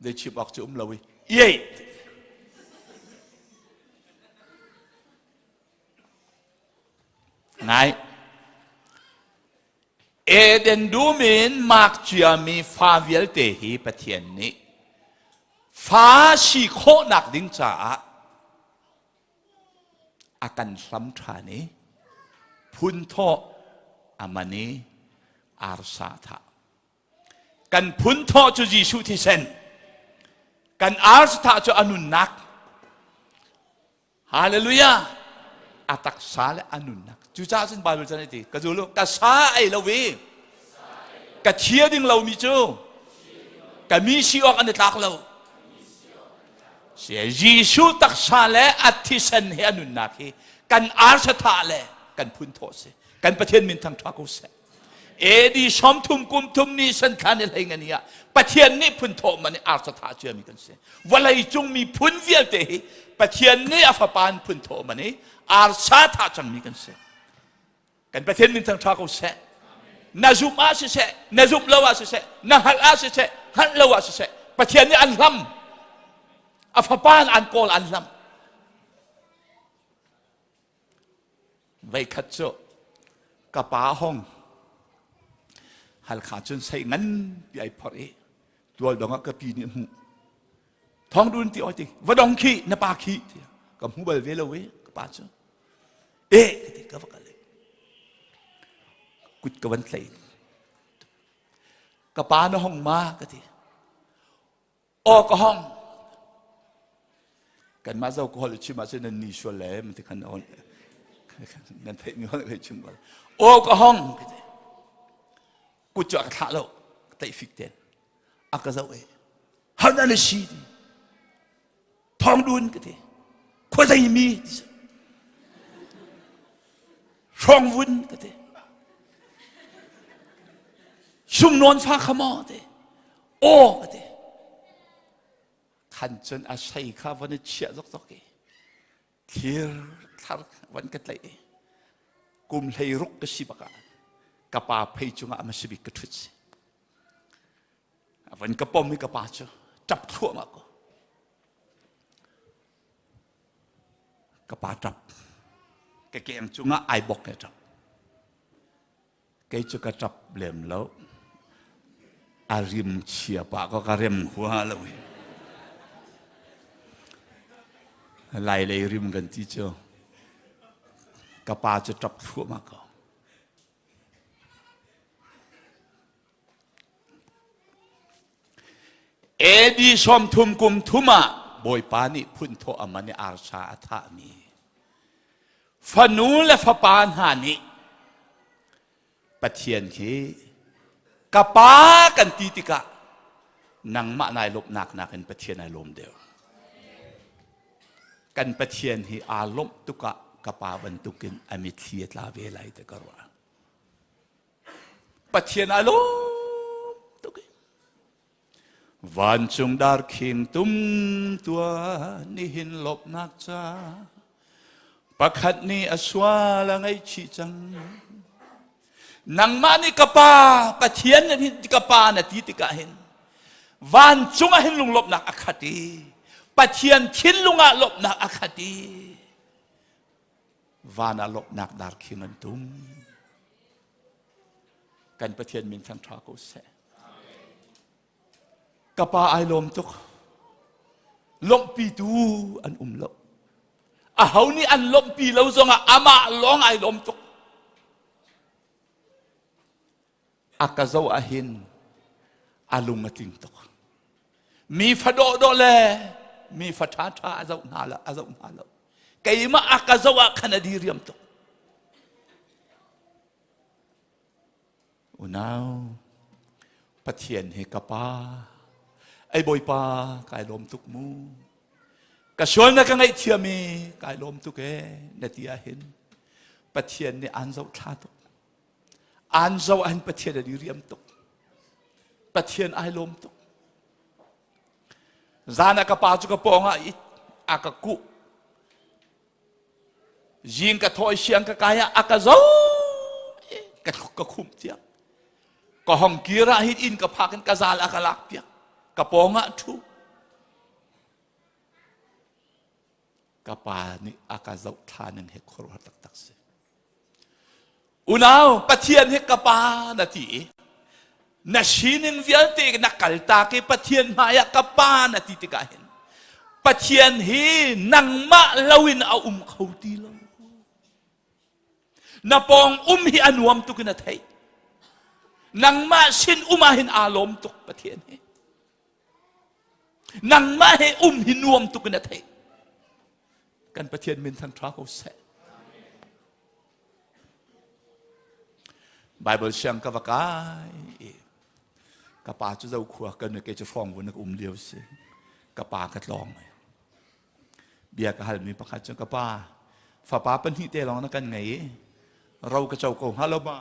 Dei chim awk cu um lo i. Iei. Ngai. Eden dum in mak ciami fa vialte hi Pathian nih fa si khawhnak ding caah a kan hlam ṭhan i phunthawh a man i arsa thah. Kan phunthawh cu Jesuh thisen, kan arsa thah cu a nunnak. Hallelujah! A taksa le a nunnak. Cucaah cun Bible chan ti ka zul ka sa ei lo i ka thia ding lomi cu ka mi si awk an i tlak lo. Jesuh taksa le a thisen he a nunnak hi kan arsa le kan phun thawh si. Kan Pathian min thang ṭha ko seh. AD 30 kum thum ni san thla ni hlei ngani ah Pathian nih phun thawh man i arsa thah ciami kan si. Vawlei cung mi phun vialte hi Pathian nih a fapa in phun thawh man i arsa thah cangmi kan si. Kan Pathian min thang ṭha ko seh. Na zumh ah siseh, na zumh lo ah siseh, na hngalh ah siseh, hngalh lo ah siseh, Pathian nih an hlam. A fapa in an kawl an hlam. Veikhat cu ka pa hong Halkha cun sei nganpi ai phorh i tual dong ah ka pi nih a hmuh. Thawng dun ti oi ti va dong khi na pa khi tiah ka hmu bal ve lo i ka pa cu e ka ti ka va kal i kut ka van tlaih ka pa na hong ma ka ti Aw ka hong. Kanmah zo ka holh chim ahcun nan ni sual le ti khan on nan theih mi holh kai chim bal. Aw ka hong ka ti. Kut cu a ka thlah lo. Ka tlaih fik ten. A ka zoh e. Har na na si ti. Thong dun ka ti. Khua zei mi ti. Hrawng vun ka ti. Sum nawn fa kha maw ti. Aw ka ti. Khan cun a sei kha van i chiah zokzok i thir thlar van ka tlaih i kum hlei ruk ka si bak ah ka pa phei cungah a hmasa bik ka ṭhut si. A van ka pom i ka pa cu ṭap thluahmah ko. Ka pa ṭap. Ka keng cungah ai bok he ṭap. Kei cu ka ṭap lem lo. A rim chia pah ko ka rem hua lo hi. Lai lei rim kan ti cu. Ka pa cu ṭap thluahmah ko. AD 30 kum thum ah Bawipa nih phunthawh a man i arsa a thahmi fanu le fapa hna nih Pathian khi ka pa kan ti tikah nangmah nai lawmhnak nakin Pathian ai lawm deuh. Kan Pathian hi aa lawmh tukah ka pa bantukin a mitthli a tla ve lai ti ka ruah. Pathian a lawm tuk i vancung darkhing tum tua nihin lawmhnak ca pakhat nih a sual a ngaihchih cang nangmah nih ka pa Pathian nih ka pa na ti tikah hin vancung ah hin lunglawmhnak a khat i Pathian thinlung ah lawmhnak a khat i van ah lawmhnak darkhing an tum kan Pathian min thang ṭha ko seh ka pa ai lawm tuk lawmhpitu an um lo aho nih an lawmhpi lo zongah amah lawng ai lawm tuk a ka zoh ahhin a lung a tling tuk mi fa dawhdawh le mi fa ṭhaṭha a zoh hna lo a zoh hna lo keimah a ka zoh ah khan a diriam tuk unau Pathian hi ka pa ei bawipa kai lawm tuk mu ka sual na ka ngaihthiam i kai lawm tuk e na ti ahhin Pathian nih aan zoh thla tuk Aan zoh ahhin Pathian a diriam tuk. Pathian ai lawm tuk. Zan ah ka pa cu ka pawng ah it a ka kuh. Zing ka thawh i siang ka kai ah a ka zo ka ka khumh tiang. Ka hong kir ah hin inn ka phak in ka zal a ka lak piak. Ka pawng ah ṭhu. Ka pa nih a ka zoh thla ning he khuaruahhar taktak si. Unau, Pathian hi ka pa na ti i na sining vialte na kaltak i Pathian hmaiah ka pa na ti tikah hin Pathian hi nangmah loin a um kho ti lo. Na pawng um hi a nuam tuk in a theih. Nangmah sin um ah hin aa lawm tuk Pathian hi. Nangmah he um hi nuam tuk in a theih. Kan Pathian min thang ṭha ko seh. Bible siang ka va kai i ka pa cu zo khua kan ke cu hrawng vun ka um lio si. Ka pa ka tlawng. Bia ka halmi pakhat cu ka pa fapa pahnih te lawng na kan ngei i ro ka co ko hnga lo ma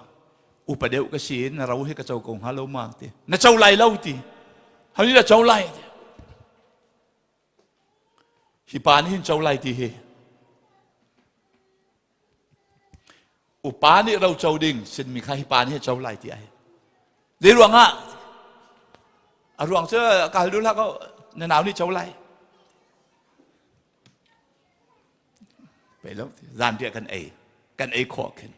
upa deuh ka si na ro hi ka co ko hnga lo ma ti na co lai lo ti hani na co lai ti hi pa nih hin co lai ti hi upa nih ro co ding sinmi kha hi pa nih co lai ti ai zei ruang ah a ruang cu ka hal dul hlah ko na nau nih co lai Pe lo zanriah kan ei kan ei khawh khin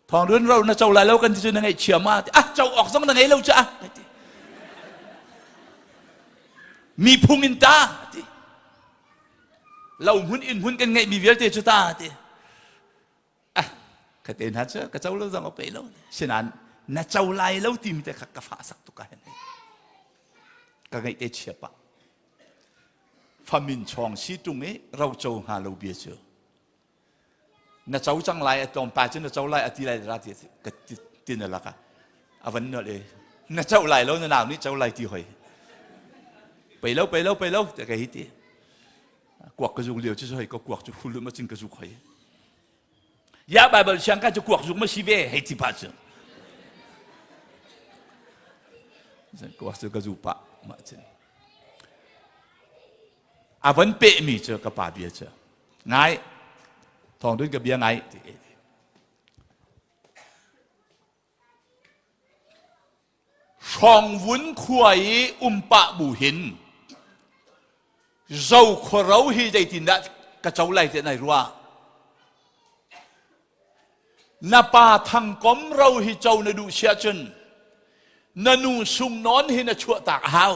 thawng run ro na co lai lo kan ti cu na ngeih chia ma ah co awk zong na ngei lo cu ah ti mi phung in ta ti lo hmun inn hmun kan ngeih mi vialte cu ta ti ah ka te hna cu ka co lo zong a pe lo sinain na co lai lo timi te kha ka fah sak tuk ah hin ka ngeih te chia pah famin chawng si tung i ro co hnga lo bia cu na co cang lai a tlawmpa cu na co lai a ti lai ra ti ka ti na laka a van nol i na co lai lo na nau nih co lai ti hoi pei lo pei lo pei lo te ka hi ti kuak ka zuk lio cu hoi ka kuak cu hul ma cing ka zuk hoi. Ya Bible siang ka cu kuak zuk ma si ve hei ti pa cu. Kuak cu ka zu pah mah cun. A van pehmi cu ka pa bia cu ngai thawng dun ka bia ngai ti. Hrawngvun khua i um pah bu hin Zokhua hi zeitindah ka co lai ti nai ruah? Na pa thangkom ro hi co na duh siah cun na nu sungnawn hi na chuahtak a hau.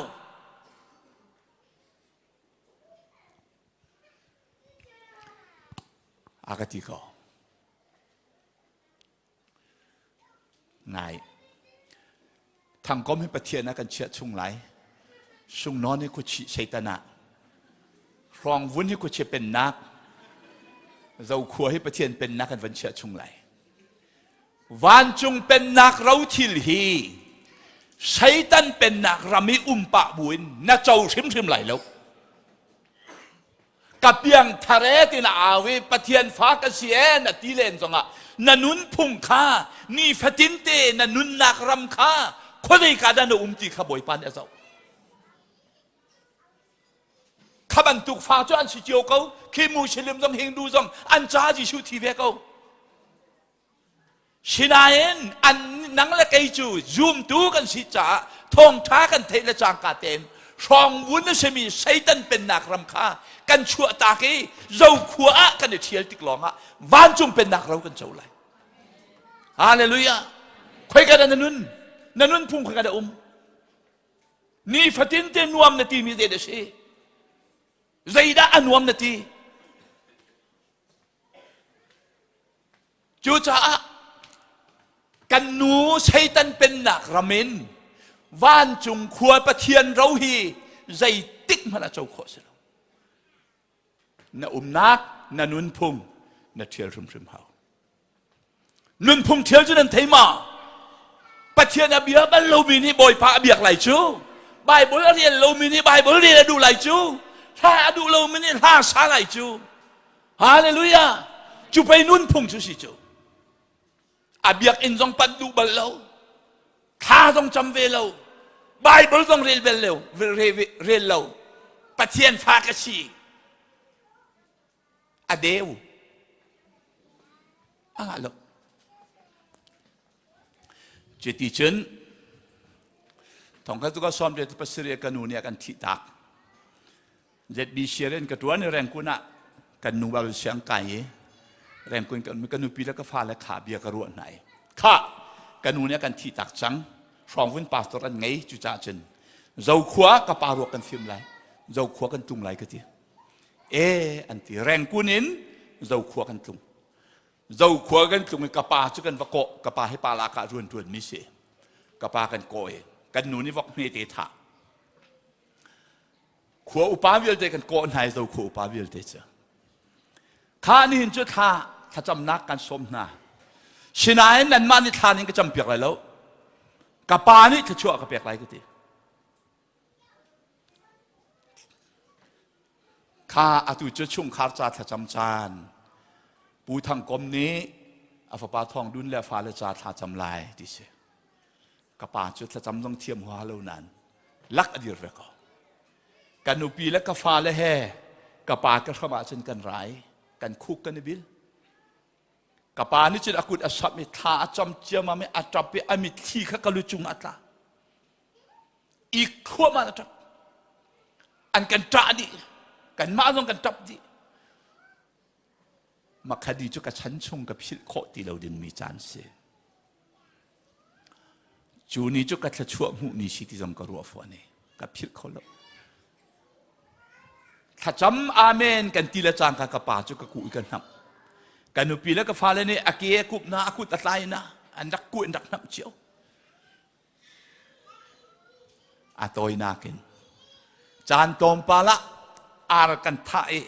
A ka ti ko. Ngai. Thangkom hi Pathian ah kan chiah chung lai. Sungnawn hi khuachih Satan ah. Hrawngvun hi khuachia pennak. Zokhua hi Pathian pennak kan van chiah chung lai. Vancung pennak rothil hi Satan pennak ram i um pah buin na co hrimhrim lai lo. Ka piangthar e ti na au i Pathian fa ka si e na ti len zongah na nunphung kha nifatin te na nunnak ram kha khuazei ka dah na um ti kha Bawipa nih a zoh. Kha bantuk fa cu an si cio ko. Khi Muslim zong Hindu zong an ca Jesuh thi ve ko. Sinain an nang le kei cu zumtu kan si caah thawngṭha kan theih le cangka tein hrawngvun a simi Satan pennak ram kha kan chuahtak i zokhua ah kan i ṭhial tik lawngah vancung pennak ro kan co lai. Hallelujah! Khoika dah na nun? Na nunphung khoika dah um? Nifatin te nuam na timi zei dah si? Zeidah a nuam na ti? Cucaah kan nu Satan pennak ram in vancung khua Pathian ro hi zeitik hmanh ah co khawh si lo. Na umnak, na nunphung na ṭhial hrimhrim hau. Nunphung ṭhial cu nan thei ma? Pathian a bia bal lomi nih Bawipa a biak lai cu. Bible a rel lomi nih Bible rel a duh lai cu. Hla a duh lomi nih hla sa lai cu. Hallelujah! Cu pei nunphung cu si cu. A biakinn zong panh duh bal lo. Thla zong cam ve lo. Bible zong rel bel lo, rel lo. Pathian fa ka si. A deu. A ngah lo. Cuti cun thongkhat cu ka sawm te pasarih ka nu nih a kan thih tak. ZBC rian ka ṭuan i Rengkun ah kan nu bal siang kai i Rengkun kan ka nupi le ka fale kha bia ka ruah hna i kha ka nu nih a kan thih tak cang hrawngvun pastor an ngei cucaah cun Zokhua ka pa ruak kan fim lai Zokhua kan tlung lai ka ti e an ti Rengkun in Zokhua kan tlung Zokhua kan tlung i ka pa cu kan va kawh ka pa hi pa lak ah ruan ṭuan mi si ka pa kan kawh i kan nu nih vok hme te thah Khua upa vialte kan kawh hna i zo khua upa vialte cu. Kha nihin cu thla thlacamnak kan sawm hna. Sinain nanmah nih thla ning ka campiak lai lo. Ka pa nih thluachuah ka pek lai ka ti. Kha atu cu chungkhar ca thlacam caan. Pu Thang Kom nih a fapa Thawng Dun le a fale ca thla cam lai ti si. Ka pa cu thlacam zong thiam huaha lo nain lak a dir ve ko. Ka nupi le ka fale he ka pa ka hram ahcun kan rai, kan khuk kan i bil. Ka pa nih cun a kut a samh i thla a cam ciammam i a ṭap i a mitthli kha ka lu cung ah a tla. Ik thluahmah a ṭap. An kan ṭah dih. Kanmah zong kan ṭap dih. Makhadi cu ka chan chung ka philh khawh ti lo dingmi caan si. Cu ni cu ka thluachuah hmuh ni si ti zong ka ruah fawn i ka philh kho lo. Thlacam amen kan ti le cangka ka pa cu ka kuh i ka hnamh. Ka nupi le ka fale nih a ke a kup na a kut a tlai na an rak kuh in rak hnamh cio. A tawinak in caan tlawmpal ah ar kan thah i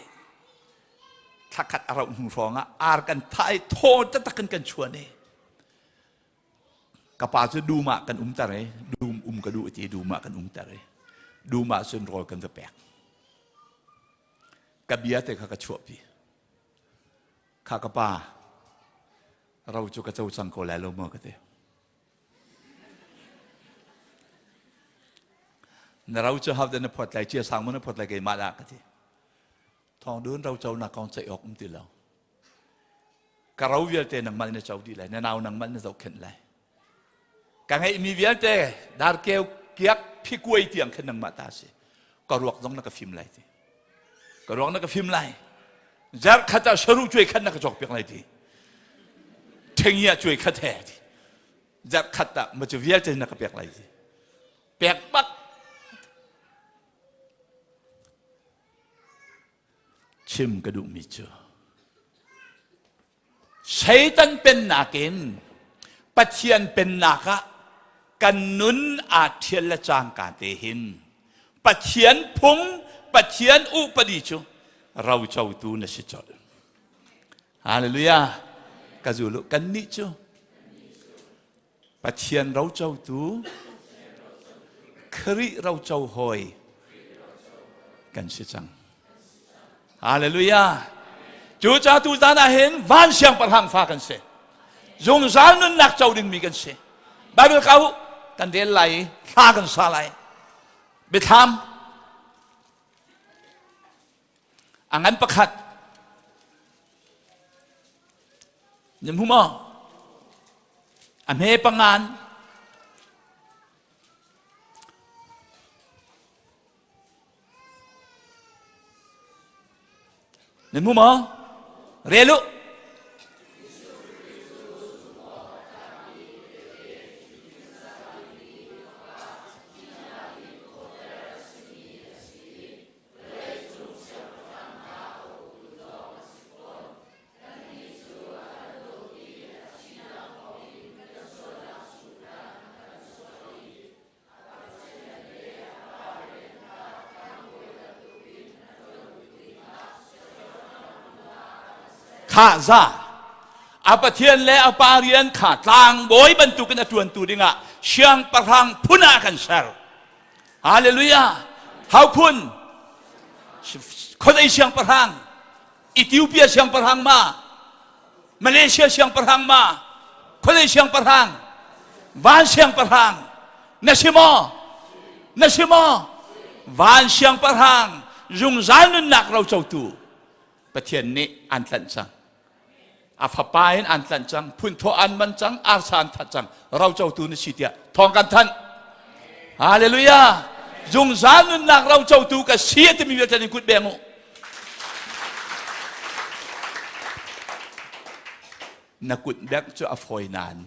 thlakhat a rauh hnu hrawng ah ar kan thah i thaw taktak in kan chuan i ka pa cu dum ah kan umter i dum um ka duh ti dum ah kan umter i dum ah cun rawl kan va pek ka bia te kha ka chuahpi kha ka pa. Ro cu ka co cang ko lai lo maw ka ti. Na ro cu hau na phawt lai, cia sang maw na phawt lai keimah dah ka ti. Thawng dun ro co nak kong ceih awk um ti lo. Ka ro vialte nangmah na co dih lai, na nau nangmah na zohkhenh lai. Ka ngeihmi vialte darkeu kiak phikuai tiang khin nangmah ta si. Ka ruak zong na ka fim lai ti. Ka ruak na ka fim lai. Zarh khat ah saru cuai khat na ka cawk piak lai ti. Ṭhengia cuai khat he ti. Zarh khat ah ma cu vialte na ka pek lai ti. Pek bak. Chim ka duhmi cu Satan pennak in Pathian pennak ah kan nun aa ṭhial le cangka te hin Pathian phung, Pathian upadi cu rocotu na si colh. Hallelujah. Ka zul u. Kannih cu Pathian rocotu Khrih roco hawi kan si cang. Hallelujah. Cu ca tu zan ah hin van siangpahrang fa kan si. Zungzal nunnak co dingmi kan si. Bible kau kan rel lai i thla kan sa lai. Biathlam a ngan pakhat Nan hmu maw? A hme pangan. Nan hmu maw? Rel u. Kha za a Pathian le a pa rian kha tlangbawi bantukin a ṭuantu dingah siangpahrang phun ah kan ser. Hallelujah! Hau phun khuadei siangpahrang Ethiopia siangpahrang ma Malaysia siangpahrang ma khuadei siangpahrang van siangpahrang na si maw na si maw van siangpahrang zungzal nunnak rocotu Pathian nih an tlanh cang a fapa in an tlanh cang phunthawh an man cang arsa an that cang rocotu na si tiah thawng kan thanh hallelujah zungzal nunnak rocotu ka si a timi vialte nih kut beng u na kut bengh cu a fawi nain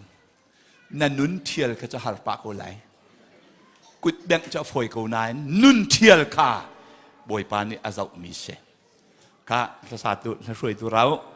na nun thial kha cu har pah ko lai kut bengh cu a fawi ko nain nun thial kha bawipa nih a zohmi si ka hlasatu hla hruaitu rau.